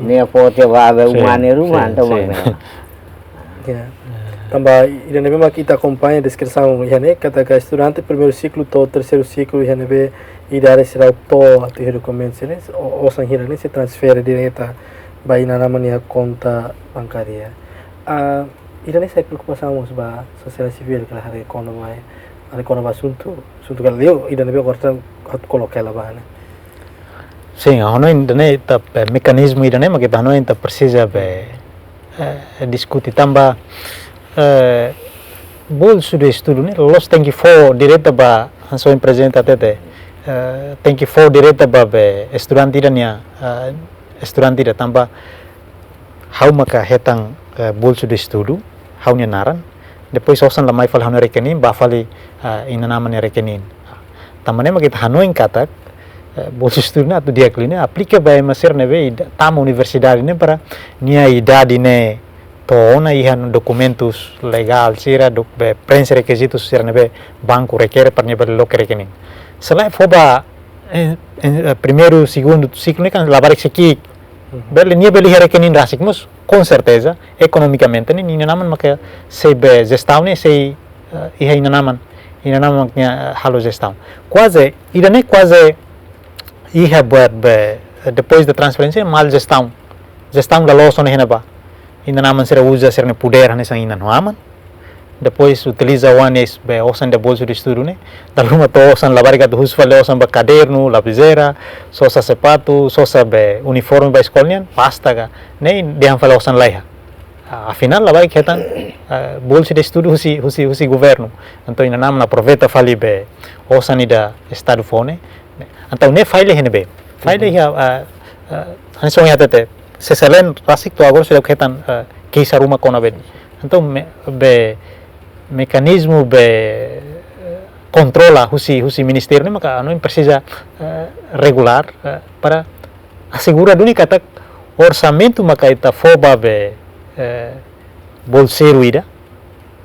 Nia fó tiha ba, ba, sin, uma nia ruma, sin, entaun sin, mak ne'e. Ya. Tanba ida ne'ebé mak ita akompaña deskrisaun iha ne'e, katak estudante primeiru siklu to'o terseiru siklu iha ne'ebé idade sira to'o atu iha dokumentu sira ne'e, o-, osan hira ne'e sei transfere direta ba inan-aman nia konta bankária. Ah, ida ne'e sai preokupasaun mós ba sosiedade sivíl ka lae, haree kona-ba, haree kona-ba asuntu, asuntu ka lae, ida ne'ebé agora ita atu koloka hela ba ne'e. Sin, ha'u hanoin ida ne'e ita, eh, mekanizmu ida ne'e mak ita hanoin ita presiza be, eh, diskute tanba, eh, bolsu de estudu ne'e la'ós tenke fó direta ba, hanesan ohin Prezidente hatete, eh, tenke fó direta ba be estudante ida nia, eh, estudante ida tanba ha'u maka hetan, eh, bolsu de estudu, ha'u-nia naran. Depois osan la mai fali ha'u-nia rekening, bá fali, eh, inan-aman nia rekening. Tanba ne'e mak ita hanoin katak, eh, bolsu estudu ne'e atu di'ak liu ne'e aplika ba ema sira ne'ebé ida-, tama universidade ne'e para nia idade ne'e to'o ona, iha dokumentus legál sira, dok-, be, preenxe rekizitus sira ne'ebé banku rekere para nia bele loke rekening. Se lae fó ba, eh, eh, primeiru, segundu siklu ne'e kan labarik sei ki'ik. Mhm. Bele, nia bele iha rekening rasik mós, com certeza, ekonomikamente ne'e, inan-aman maka sei be jestaun ne'e sei, eh, iha inan-aman, inan-aman nia, eh, halo jestaun. Kuaze, ida ne'e kuaze iha buat be, depois de transferénsia, mal jestaun. Jestaun la loos ona iha ne'ebá. Inan-aman sira uza sira-nia podér hanesan inan ho aman. Depois utiliza oan nia be osan de bolsu de estudu ne'e. Dala ruma to'o osan labarik atu husu fali osan ba kadernu, lapizeira, sosa sapatu, sosa be uniforme ba eskola nian, pasta ka. Ne'e dehan fali osan laiha. Ah, afinál labarik hetan, ah, bolsu de estudu husi, husi, husi governu. Entaun inan-aman aproveita fali be osan ida estadu fó ne'e. Entaun ne'e falla iha ne'ebé? Falla, mhm, iha, ah, ah, hanesan ohin hatete, CCLN rasik to'o agora seidauk hetan, ah, keixa ruma kona-ba ne'e. Entaun me-, be mekanizmu be, eh, kontrola husi, husi ministériu ne'e maka anu presiza, eh, regulár, eh, para asegura duni katak orsamentu maka ita fó ba be, eh, bolseiru ida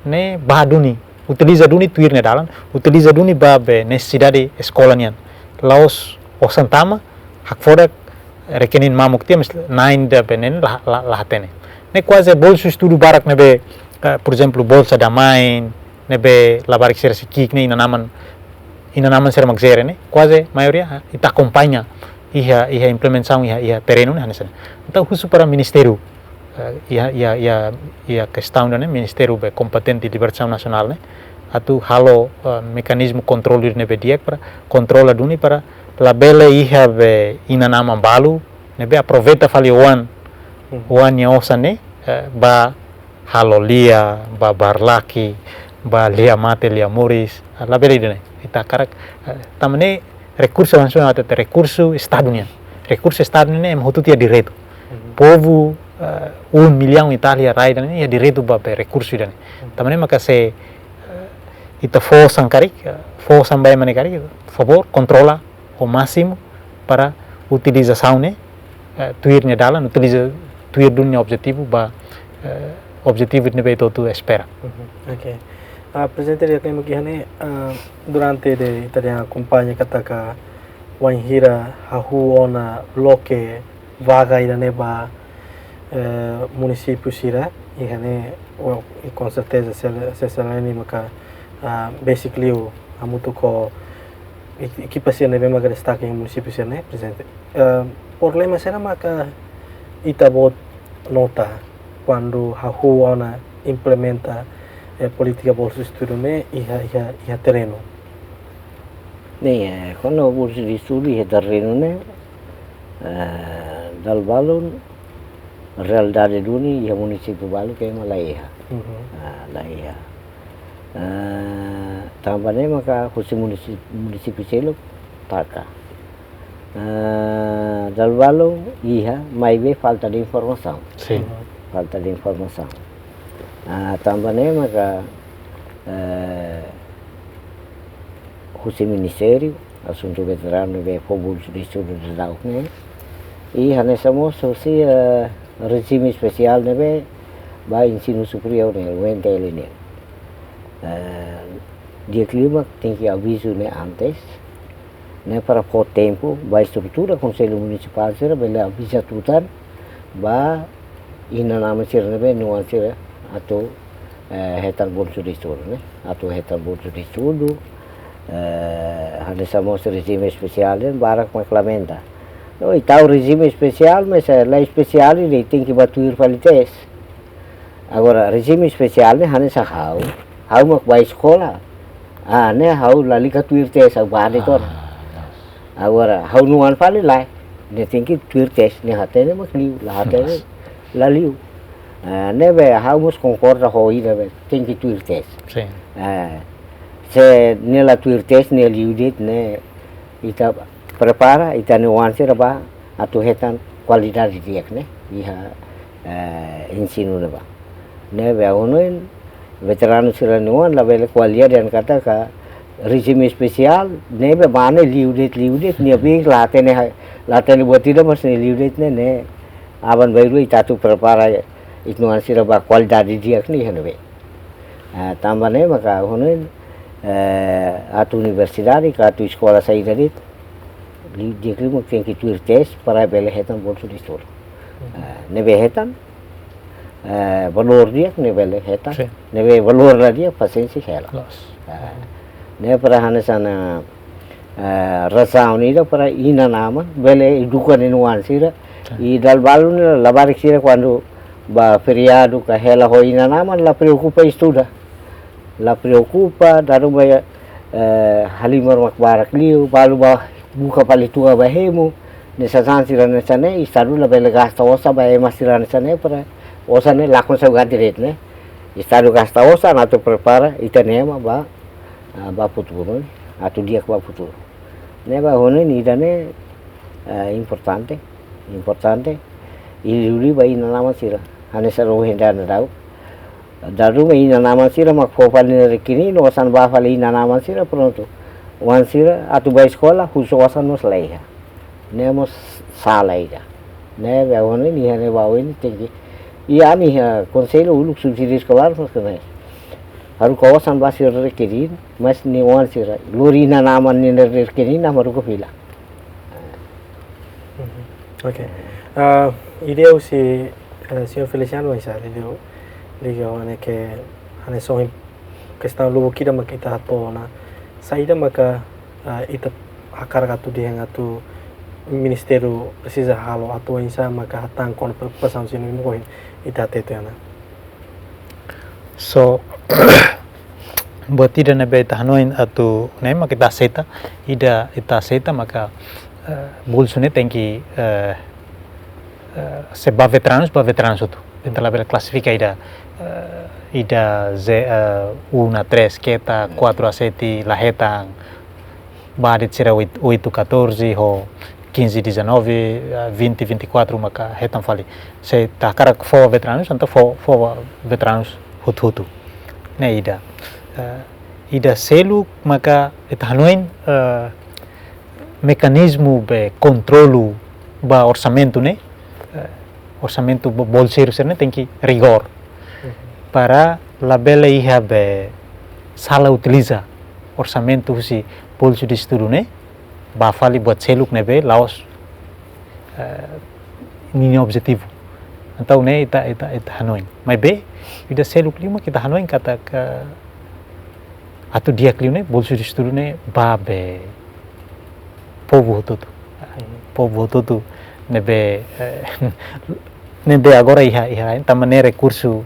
ne'e bá duni, utiliza duni tuir nia dalan, utiliza duni ba be nesesidade eskola nian. La'ós osan tama, hakfodak, rekening mamuk tiha, mas na'in ida be ne'e la, la, la hatene. Ne'e kuaze bolsu estudu barak ne'ebé, eh, por ezemplu, Bolsa da Mãe, ne'ebé labarik sira sei ki'ik ne'e inan-aman, inan-aman sira mak jere ne'e, kuaze maioria, ha, ita akompaña iha, iha implementasaun iha, iha terrenu ne'e hanesan ne'e. Entaun husu para ministériu, eh, iha, iha, iha, iha kestaun ne'e, ministériu be kompetente libertasaun nasionál ne'e, atu halo, eh, mekanizmu kontrolu ne'ebé di'ak para kontrola duni para labele iha be inan-aman balu ne'ebé aproveita fali oan, hmm, oan nia osan ne'e, eh, bá halo lia, bá barlake, bá lia mate, lia moris, ah, labele ida-ne'e. Ita hakarak, eh, tanba ne'e rekursu langsung atau rekursu estadu nian. Rekursu estadu nian ema hotu iha direitu. Mhm. Povu, eh, um milhão e tal iha rai ida-ne'e iha direitu ba be rekursu ida-ne'e. Mhm. Tanba ne'e maka se, eh, ita fó osan karik, eh, fó osan ba ema ne'e karik, favór, kontrola ao máximo para utilizasaun ne'e, eh, tuir nia dalan, utiliza tuir duni nia objetivu ba, eh, objetivu ne'ebé ita hotu espera. Mhm. Oke. Ah, Prezidente, di'ak, ema ke hanesan, ah, durante de ita akompaña katak bainhira hahú ona loke vaga ida-ne'e ba, eh, munisípiu sira, i hanesan, well, i com certeza se, se, se leni maka, ah, besik liu hamutuk ho e-, ekipa sira ne'ebé maka destaka iha munisípiu sira-ne'e, Prezidente. Eh, problema saida maka ita-boot nota kuandu hahú ona implementa, eh, polítika bolsa estudu ne'e iha, iha, iha terrenu? Ne'e, eh, kuandu bolsa de estudu iha terrenu ne'e, eh, dala balun realidade duni iha munisípiu balu ke ema la iha. Mhm. Ah, la iha. Ah, tanba ne'e maka husi munisí-, munisípiu seluk taka. Ah, dala balun iha, maibé falta de informasaun. Sin. Falta de informasaun. Ah, tanba ne'e maka, eh, husi Ministériu Asuntu Veteranu ne'ebé fó bolsa de estudu daudaun ne'e. I hanesan mós husi, eh, rejime espesiál ne'ebé ba ensinu superiór ne'e, U N T L ne'e. Eh, di'ak liu mak tenke avizu ne'e antes, ne'e para fó tempu ba estrutura Konsellu Munisipál sira bele aviza tutan ba inan-aman sira ne'ebé nia oan sira atu, eh, hetan bolsa de estudu, ne'e. Atu hetan bolsa de estudu, eh, hanesan mós rejime espesiál ne'e barak mak lamenta. No, ita-nia rejime espesiál, mas, eh, la espesiál, ita tenke bá tuir fali tes. Agora, rejime espesiál ne'e hanesan ha'u. Ha'u mak bá eskola. Ah, ne'e ha'u lalika tuir tes, ha'u bá de'it ona. Ah, yes. Agora, ha'u-nia oan fali lae. Nia tenke tuir tes, nia hatene mak liu, la hatene, yes, la liu. Ah, ne'ebé ha'u mós konkorda ho ida be, tenke tuir tes. Sin. Ah, se nia la tuir tes, nia liu de'it, ne'e ita prepara ita-nia oan sira ba atu hetan kualidade di'ak ne'e iha, eh, ensinu ne'ebá. Ne'ebé ha'u hanoin veteranu sira-nia oan labele ko'alia dehan katak rejime espesiál ne'ebé mane liu de'it, liu de'it, nia bik la hatene ha-, la hatene buat ida mas nia liu de'it ne'e, ne'e aban-bainrua ita atu prepara ita-nia oan sira ba kualidade di'ak ne'e iha ne'ebé. Ah, tanba ne'e maka ha'u hanoin, eh, atu universidade ka atu eskola saida de'it, li-, di'ak liu mak tenke tuir tes para bele hetan bolsa de estudu. Mhm. Ah, ne'ebé hetan, eh, valór di'ak ne'e bele hetan. Sin. Ne'ebé valór la di'ak pasiénsia hela. Loos. Ah, ne'e para hanesan, eh, razaun ida para inan-aman bele eduka nia oan sira. Sin. I dala balun ne'e labarik sira kuandu ba feriadu ka hela ho inan-aman la preokupa estuda. La preokupa, dala ruma, eh, halimar mak barak liu, balu bá buka fali tua bá hemu, ne'e sasán sira hanesan ne'e, Estadu labele gasta osan ba ema sira hanesan ne'e para osan ne'e lakon sa ganti de'it ne'e. Estadu gasta osan atu prepara ita-nia ema ba, ah, ba futuru, ne'e, atu di'ak ba futuru. Ne'ebé ha'u hanoin ida-ne'e, eh, importante, importante. I liuliu ba inan-aman sira. Hanesan ohin dehan daudaun. Dala ruma inan-aman sira mak fó fali nia rekening, no osan bá fali inan-aman sira, prontu. Oan sira atu bá eskola, husu osan mós la iha. Ne'e mós sala ida. Ne'ebé ha'u hanoin iha ne'ebá oin tenke. I ami iha Konsellu uluk subsídiu eskolár mós kena. Haruka osan ba sira rekening, mas nia oan sira. Lori inan-aman nia rekening, nia haruka fila. Mhm. Oke. Ah, ida husi, eh, señór Feliciano, oinsá, liga, liga, hanesan ke, hanesan ohin kestaun lubuk ida mak ita hato'o ona. Saida maka, ah, ita hakarak atu dehan atu ministériu presiza halo atu oinsá maka hatán kona-ba preokupasaun sira-ne'e mak ohin ita hatete ona. So, buat ida ne'ebé ita hanoin atu, ne'e mak ita aseita, ida ita aseita maka, eh, bolsa ne'e tenke, eh, eh, se ba veteranus, ba veteranus hotu. Ita labele klasifika ida, eh, ida ze, eh, um a três, keta, quatro a sete, la hetan, ba de'it sira oito, oito, catorze, ho quinze, dezanove, ah, vinte, vinte e quatro maka hetan fali. Se ita hakarak fó veteranus, entaun fó, fó veteranus hotu-hotu. Ne'e ida. Eh, ida seluk maka ita hanoin, eh, mekanizmu be kontrolu ba orsamentu ne'e, eh, orsamentu bo-, bolseiru sira-ne'e tenke rigór. Hmm. para labele iha be sala utiliza orsamentu husi bolsu de estudu ne'e ba fali buat seluk ne'ebé la'ós, eh, ninia objetivu. Entaun ne'e ita, ita, ita hanoin. Maibé, ida seluk liu mak ita hanoin katak atu di'ak liu ne'e bolsu de estudu ne'e ba be povu hotu-hotu. Povu hotu-hotu ne'ebé, eh, ne'ebé agora iha, iha, tanba ne'e rekursu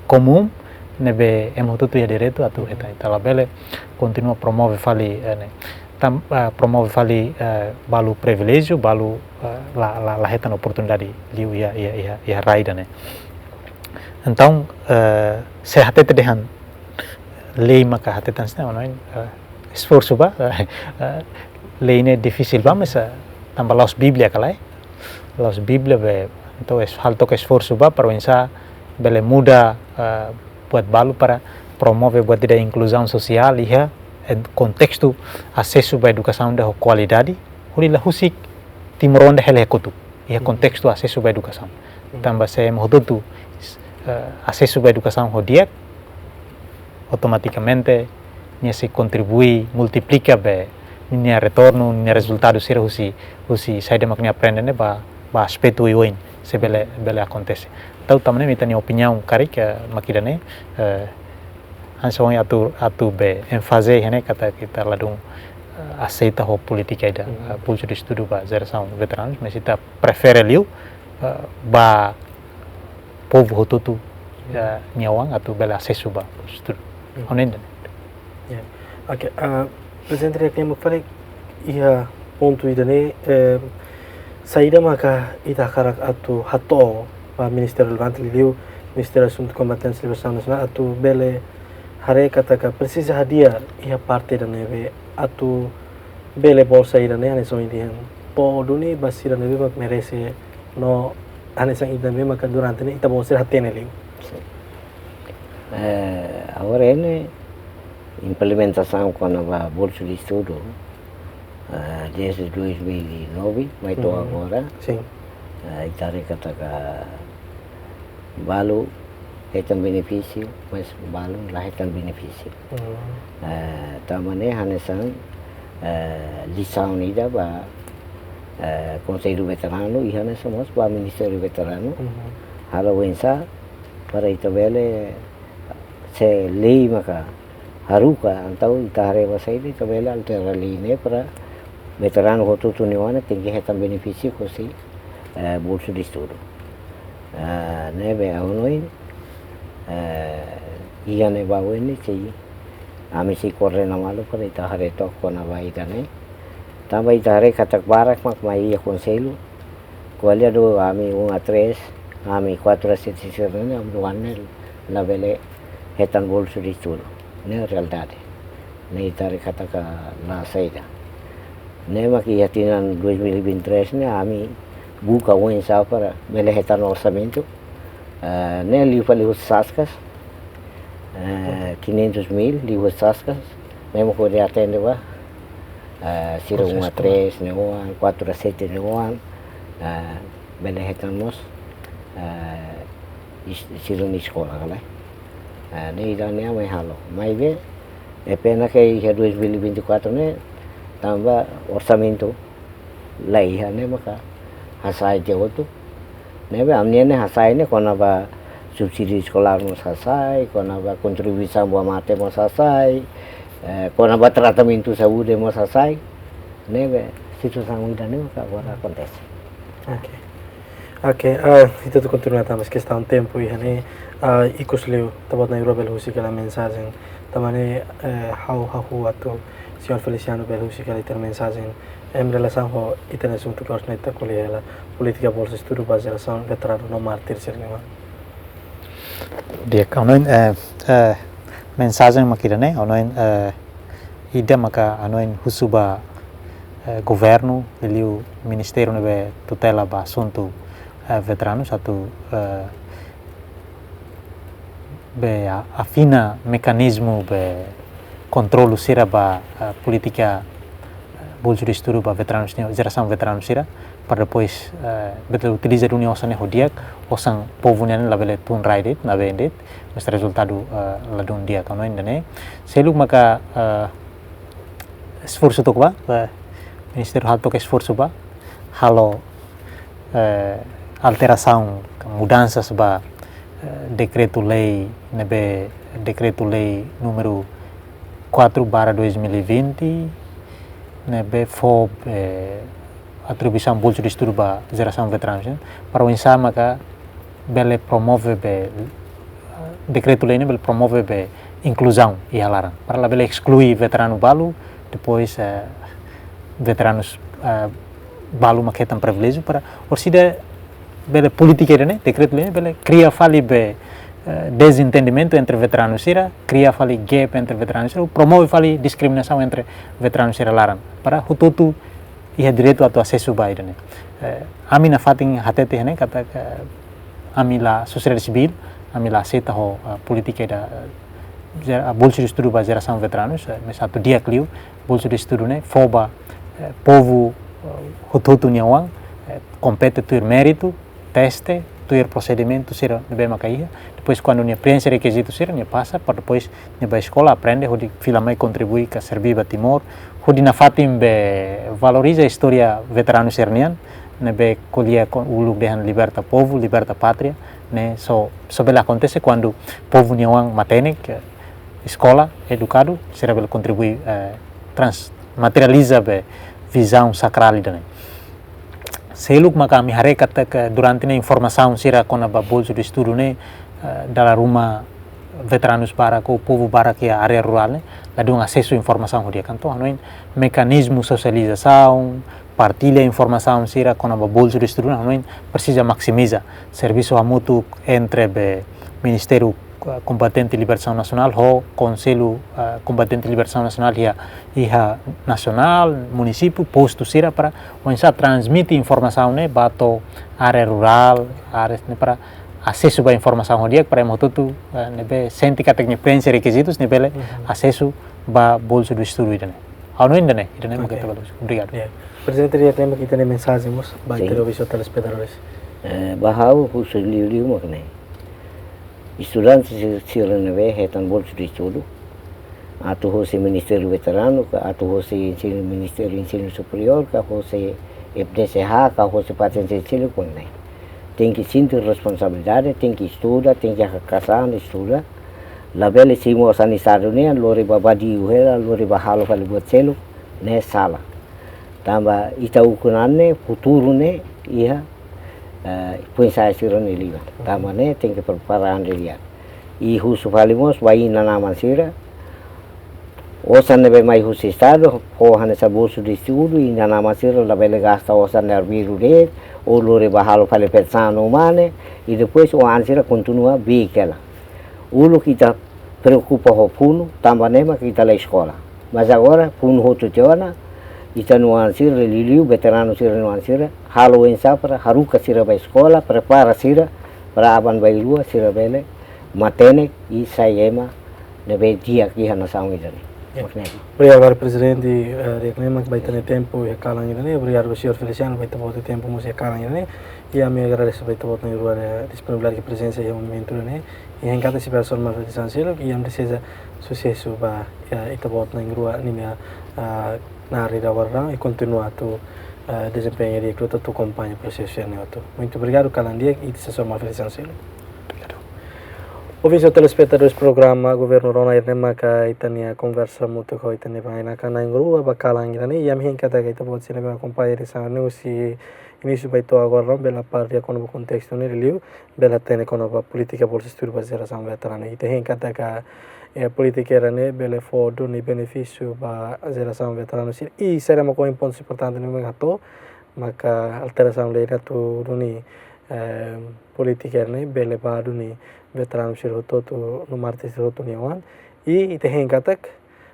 komún ne'ebé ema hotu-hotu iha direitu atu hetan. Ita labele kontinua promove fali, eh, ne'e. Tan, eh, promove fali, eh, balu priviléjiu, balu, eh, la, la, la hetan oportunidade liu iha, iha, iha, iha rai ida-ne'e. Entaun, eh, se hatete dehan lei maka hatete hanesan ne'e, eh, esforsu ba, eh, lei ne'e difisil ba, mas, eh, tanba la'ós Bíblia ka lae. La'ós Bíblia be, entaun es-, halo took esforsu ba para oinsá bele muda, eh, buat balu para promove buat ida inkluzaun sosiál iha, eh, kontestu asesu ba edukasaun ida ho kualidade, hodi la husik timoroan ida hela iha kotuk, iha kontestu asesu ba edukasaun. Tanba se ema hotu-hotu, eh, asesu ba edukasaun ho di'ak, automatikamente nia sei kontribui, multiplika be ninia retornu, ninia rezultadu sira husi, husi saida mak nia aprende ne'e ba, ba aspetu oioin, se bele, bele akontese. Entaun, tanba ne'e ita-nia opiniaun karik, eh, mak ida-ne'e, eh, hanesan ohin atu, atu be énfaze iha ne'e katak ita ladún, eh, aseita ho polítika ida, eh, bolsu de estudu ba jerasaun veteranus, mas ita prefere liu, eh, ba povu hotu-hotu, eh, nia oan atu bele asesu ba estudu. Ha'u hanoin ida-ne'e. Ya. Oke, eh, Prezidente, ita iha pontu ida-ne'e, eh, saida maka ita hakarak atu hato'o ba ministériu relevante liuliu Ministériu Asuntu Kombatentes Libertasaun Nasionál atu bele haree katak presiza hadi'a iha parte ida ne'ebé atu bele bolsa ida-ne'e hanesan ohin dehan to'o duni ba sira ne'ebé mak merese no hanesan ida ne'ebé maka durante ne'e ita-boot sira hatene liu. Sin. Eh, agora ne'e implementasaun kona-ba bolsu de estudu, eh, desde dois mil e nove, mai to'o agora. Sin. Eh, ita haree katak balu hetan benefísiu, mas balu la hetan benefísiu. Eh, tanba ne'e hanesan, eh, lisaun ida ba, eh, Konsellu Veteranu, i hanesan mós ba Ministériu Veteranu. Halo oinsá para ita bele, se lei maka haruka, entaun ita haree ba saida ita bele altera lei ne'e para veteranu hotu-hotu nia oan tenke hetan benefísiu husi, eh, bolsu de estudu. Eh, ne'ebé ha'u hanoin, eh, iha ne'ebá oin ne'e sei, ami sei koordena malu para ita haree took kona-ba ida-ne'e. Tanba ita haree katak barak mak mai iha konsellu, ko'alia do ami um a três, ami quatro a sete sira-ne'e, ami-nia oan ne'e labele hetan bolsu de estudu. Ne'e realidade. Ne'e ita haree katak la saida. Ne'e mak iha tinan dois mil e vinte e três ne'e ami buka oinsá para bele hetan orsamentu. Eh, ne'e liu fali husi SASCAS. Eh, quinhentos mil liu husi SASCAS. Ne'e mak hodi atende ba, eh, sira um a três nia oan, quatro a sete nia oan. Eh, bele hetan mós, eh, is-, sira-nia eskola ka lae. Eh, ne'e ida-ne'e ami halo. Maibé, é pena que iha dois mil e vinte e quatro ne'e, tanba orsamentu la iha ne'e maka hasai tiha hotu. Ne'ebé ami-nia ne'e hasai ne'e kona-ba subsídiu eskolár mós hasai, kona-ba kontribuisaun buat mate mós hasai, eh, kona-ba tratamentu saúde mós hasai. Ne'ebé situasaun ida-ne'e maka agora akontese. Oke. Oke, ah, ita atu kontinua tanba kestaun tempu iha ne'e, ah, ikus liu, ita-boot na'in-rua bele husik hela mensajen. Tanba ne'e, eh, ha'u hahú atu señór Feliciano bele husik hela ita-nia mensajen. Em relasaun ho ita-nia asuntu ke ohin ita ko'alia hela, polítika bolsa estudu ba jerasaun veteranu no mártir sira-nia oan. Di'ak, ha'u hanoin, eh, eh, mensajen mak ida-ne'e, ha'u hanoin, eh, ida maka ha'u hanoin husu ba, eh, governu, liuliu ministériu ne'ebé tutela ba asuntu, eh, veteranus atu, eh, be a-, afina mekanizmu be kontrolu sira ba, eh, polítika, eh, bolsu de estudu ba veteranus nian, jerasaun veteranus sira, para depois, eh, bele utiliza duni osan ne'e ho di'ak, osan povu nian labele tun rai de'it, na been de'it, mas rezultadu, eh, ladún di'ak, ha'u hanoin ida-ne'e. Seluk maka, eh, esforsu took ba, eh, Ministériu halo took esforsu ba, halo, eh, alterasaun, mudansas ba, eh, dekretu-lei, ne'ebé dekretu-lei númeru quatro barra dois mil e vinte, ne'ebé fó, eh, atribuisaun bolsu de estudu ba jerasaun veteranus, eh, para oinsá maka bele promove be, dekretu-lei ne'e bele promove be inkluzaun iha laran. Para labele esklui veteranu balu, depois, eh, veteranus, eh, balu mak hetan priviléjiu para orsida bele polítika ida-ne'e, dekretu-lei ne'e bele kria fali be, eh, dezentendimentu entre veteranus sira, kria fali gap entre veteranus sira, promove fali diskriminasaun entre veteranus sira laran. Para hotu-hotu iha direitu atu asesu ba ida-ne'e. Eh, ami nafatin hatete iha ne'e katak, eh, ami la sosiedade sivíl, ami la aseita ho, eh, polítika ida, eh, jera-, bolsu de estudu ba jerasaun veteranus, eh, mas atu di'ak liu, bolsu de estudu ne'e fó ba, eh, povu, eh, hotu-hotu nia oan, eh, kompete tuir méritu, teste, tuir prosedimentu sira ne'ebé maka iha. Depois kuandu nia preenxe rekizitu sira, nia pasa, para depois nia bá eskola, aprende, hodi fila mai kontribui ka serví ba Timor, hodi nafatin be valoriza istória veteranu sira-nian, ne'ebé ko'alia uluk dehan liberta povu, liberta pátria, ne'e só, só bele akontese kuandu povu nia oan matenek, eh, eskola, edukadu, sira bele kontribui, eh, trans-, materializa be vizaun sakrál ida-ne'e. Seluk maka ami haree katak durante ne'e informasaun sira kona-ba bolsu de estudu ne'e, eh, dala ruma veteranus barak ou povu barak iha área rurál ne'e ladún asesu informasaun ho di'ak. Entaun, ha'u hanoin mekanizmu sosializasaun, partilla informasaun sira kona-ba bolsu de estudu ne'e, ha'u hanoin presiza maksimiza. Servisu hamutuk entre be Ministériu, eh, Kombatente Libertasaun Nasionál ho Konsellu, eh, Kombatente Libertasaun Nasionál iha, iha nasionál, munisípiu, postu sira para oinsá transmite informasaun ne'e ba to'o área rurál, área ne'e para asesu ba informasaun ho di'ak para ema hotu-hotu, eh, ne'ebé sente katak nia preenxe rekizitus ne'e bele, mhm, asesu ba bolsu de estudu ida-ne'e. Ha'u hanoin ida-ne'e, ida-ne'e maka, oke, ita balu. Obrigadu. Ya. Prezidente, di'ak, ita-nia mensajen mós ba, sin, ita-nia ouvinte telespetadores. Eh, ba ha'u husu liuliu mak ne'e. Estudante si-, sira ne'ebé hetan bolsu de estudu, atu hosi Ministériu Veteranu, ka atu hosi ensinu, Ministériu Ensinu Superiór, ka hosi F D C H, ka hosi Patente Selo, kon ne'e. Tenke sente responsabilidade, tenke estuda, tenke haka'as an estuda. Labele simu osan Estadu nian, lori ba badiu hela, lori ba halo fali buat seluk, ne'e sala. Tanba ita ukun an ne'e, futuru ne'e, iha, eh, foin-sa'e sira-nia liman. Tanba ne'e, tenke prepara an di'ak. I husu fali mós ba inan-aman sira, osan ne'ebé mai husi Estadu, fó hanesan bolsu de estudu, inan-aman sira labele gasta osan ne'e arbiru de'it, ou lori ba halo fali pensanu mane, i depois oan sira kontinua biik hela. Uluk ita preokupa ho funu, tanba ne'e mak ita la eskola. Mas agora, funu hotu tiha ona, ita-nia oan sira, liuliu veteranu sira-nia oan sira, halo oinsá para haruka sira ba eskola, prepara sira, para aban-bainrua sira bele matenek i sai ema ne'ebé di'ak iha nasaun ida-ne'e. Ya. Mak ne'e. Obrigadu barak, Prezidente, eh, di'ak, ne'e mak ba ita-nia tempu iha kalan ida-ne'e. Obrigadu ba señór Feliciano, ba ita-boot nia tempu mós iha kalan ida-ne'e. I ami agradese ba ita-boot na'in-rua nia disponibilidade ka prezensa iha momentu ida-ne'e. I hein katak espera só malfeitasaun seluk, i ami deseja susesu ba, eh, ita-boot na'in-rua ninia, ah, naran ida agora daudaun, i kontinua atu, eh, dezempeña di'ak atu akompaña prosesu ida-ne'e hotu. Muito obrigadu, kalan di'ak, i deseja só malfeitasaun seluk. Ouvinte telespetadores programa Governo Rona, ida-ne'e maka ita-nia konversa hamutuk ho ita-nia bainaka na'in-rua ba kalan ida-ne'e, i ami hein katak ita-boot sira ne'ebé akompaña edisaun ne'e husi inísiu ba to'o agora daudaun, bele par di'ak kona-ba kontestu ne'e, liuliu bele hatene kona-ba polítika bolsa estudu ba jerasaun veteranu. Ita hein katak, eh, polítika ida-ne'e bele fó duni benefísiu ba jerasaun veteranu sira. I saida mak ohin pontu importante ne'ebé hato'o, maka alterasaun lei ne'e atu duni, eh, polítika ida-ne'e bele ba duni veteranu sira hotu-hotu no mártir sira hotu nia oan. I ita hein katak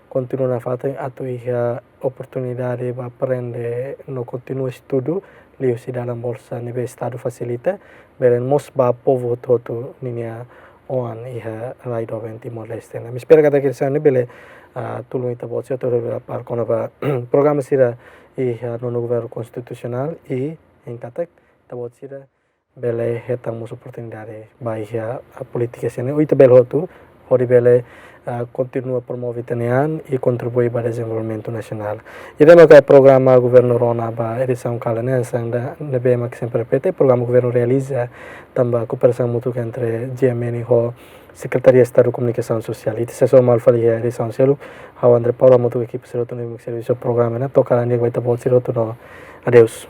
kontinua nafatin atu iha oportunidade ba aprende no kontinua estudu liuhusi dalan bolsa ne'ebé Estadu fasilita, bele mós ba povu hotu-hotu ninia oan iha rai doben Timor-Leste. Ami espera katak edisaun ne'e bele ah, tulun ita-boot sira atu bele fahe kona-ba programa sira iha nonu governu konstitusionál i hein katak ita-boot sira bele hetan mós oportunidade ba iha, ah, polítika sira-ne'e, ou ita bele hotu, hodi bele, ah, kontinua promove ita-nia an i kontribui ba dezenvolvimentu nasionál. Ida-ne'e maka programa governu rona ba edisaun kalan ne'e, hanesan ida ne'ebé mak sempre repete, programa governu realiza tanba kooperasaun mútua entre G M N ho Sekretaria Estadu Komunikasaun Sosiál. Ita sei hasoru malu fali iha edisaun seluk, ha'u André Paula hamutuk ho ekipa sira hotu ne'ebé servisu programa ne'e, to'o kalan di'ak ba ita-boot sira hotu no adeus.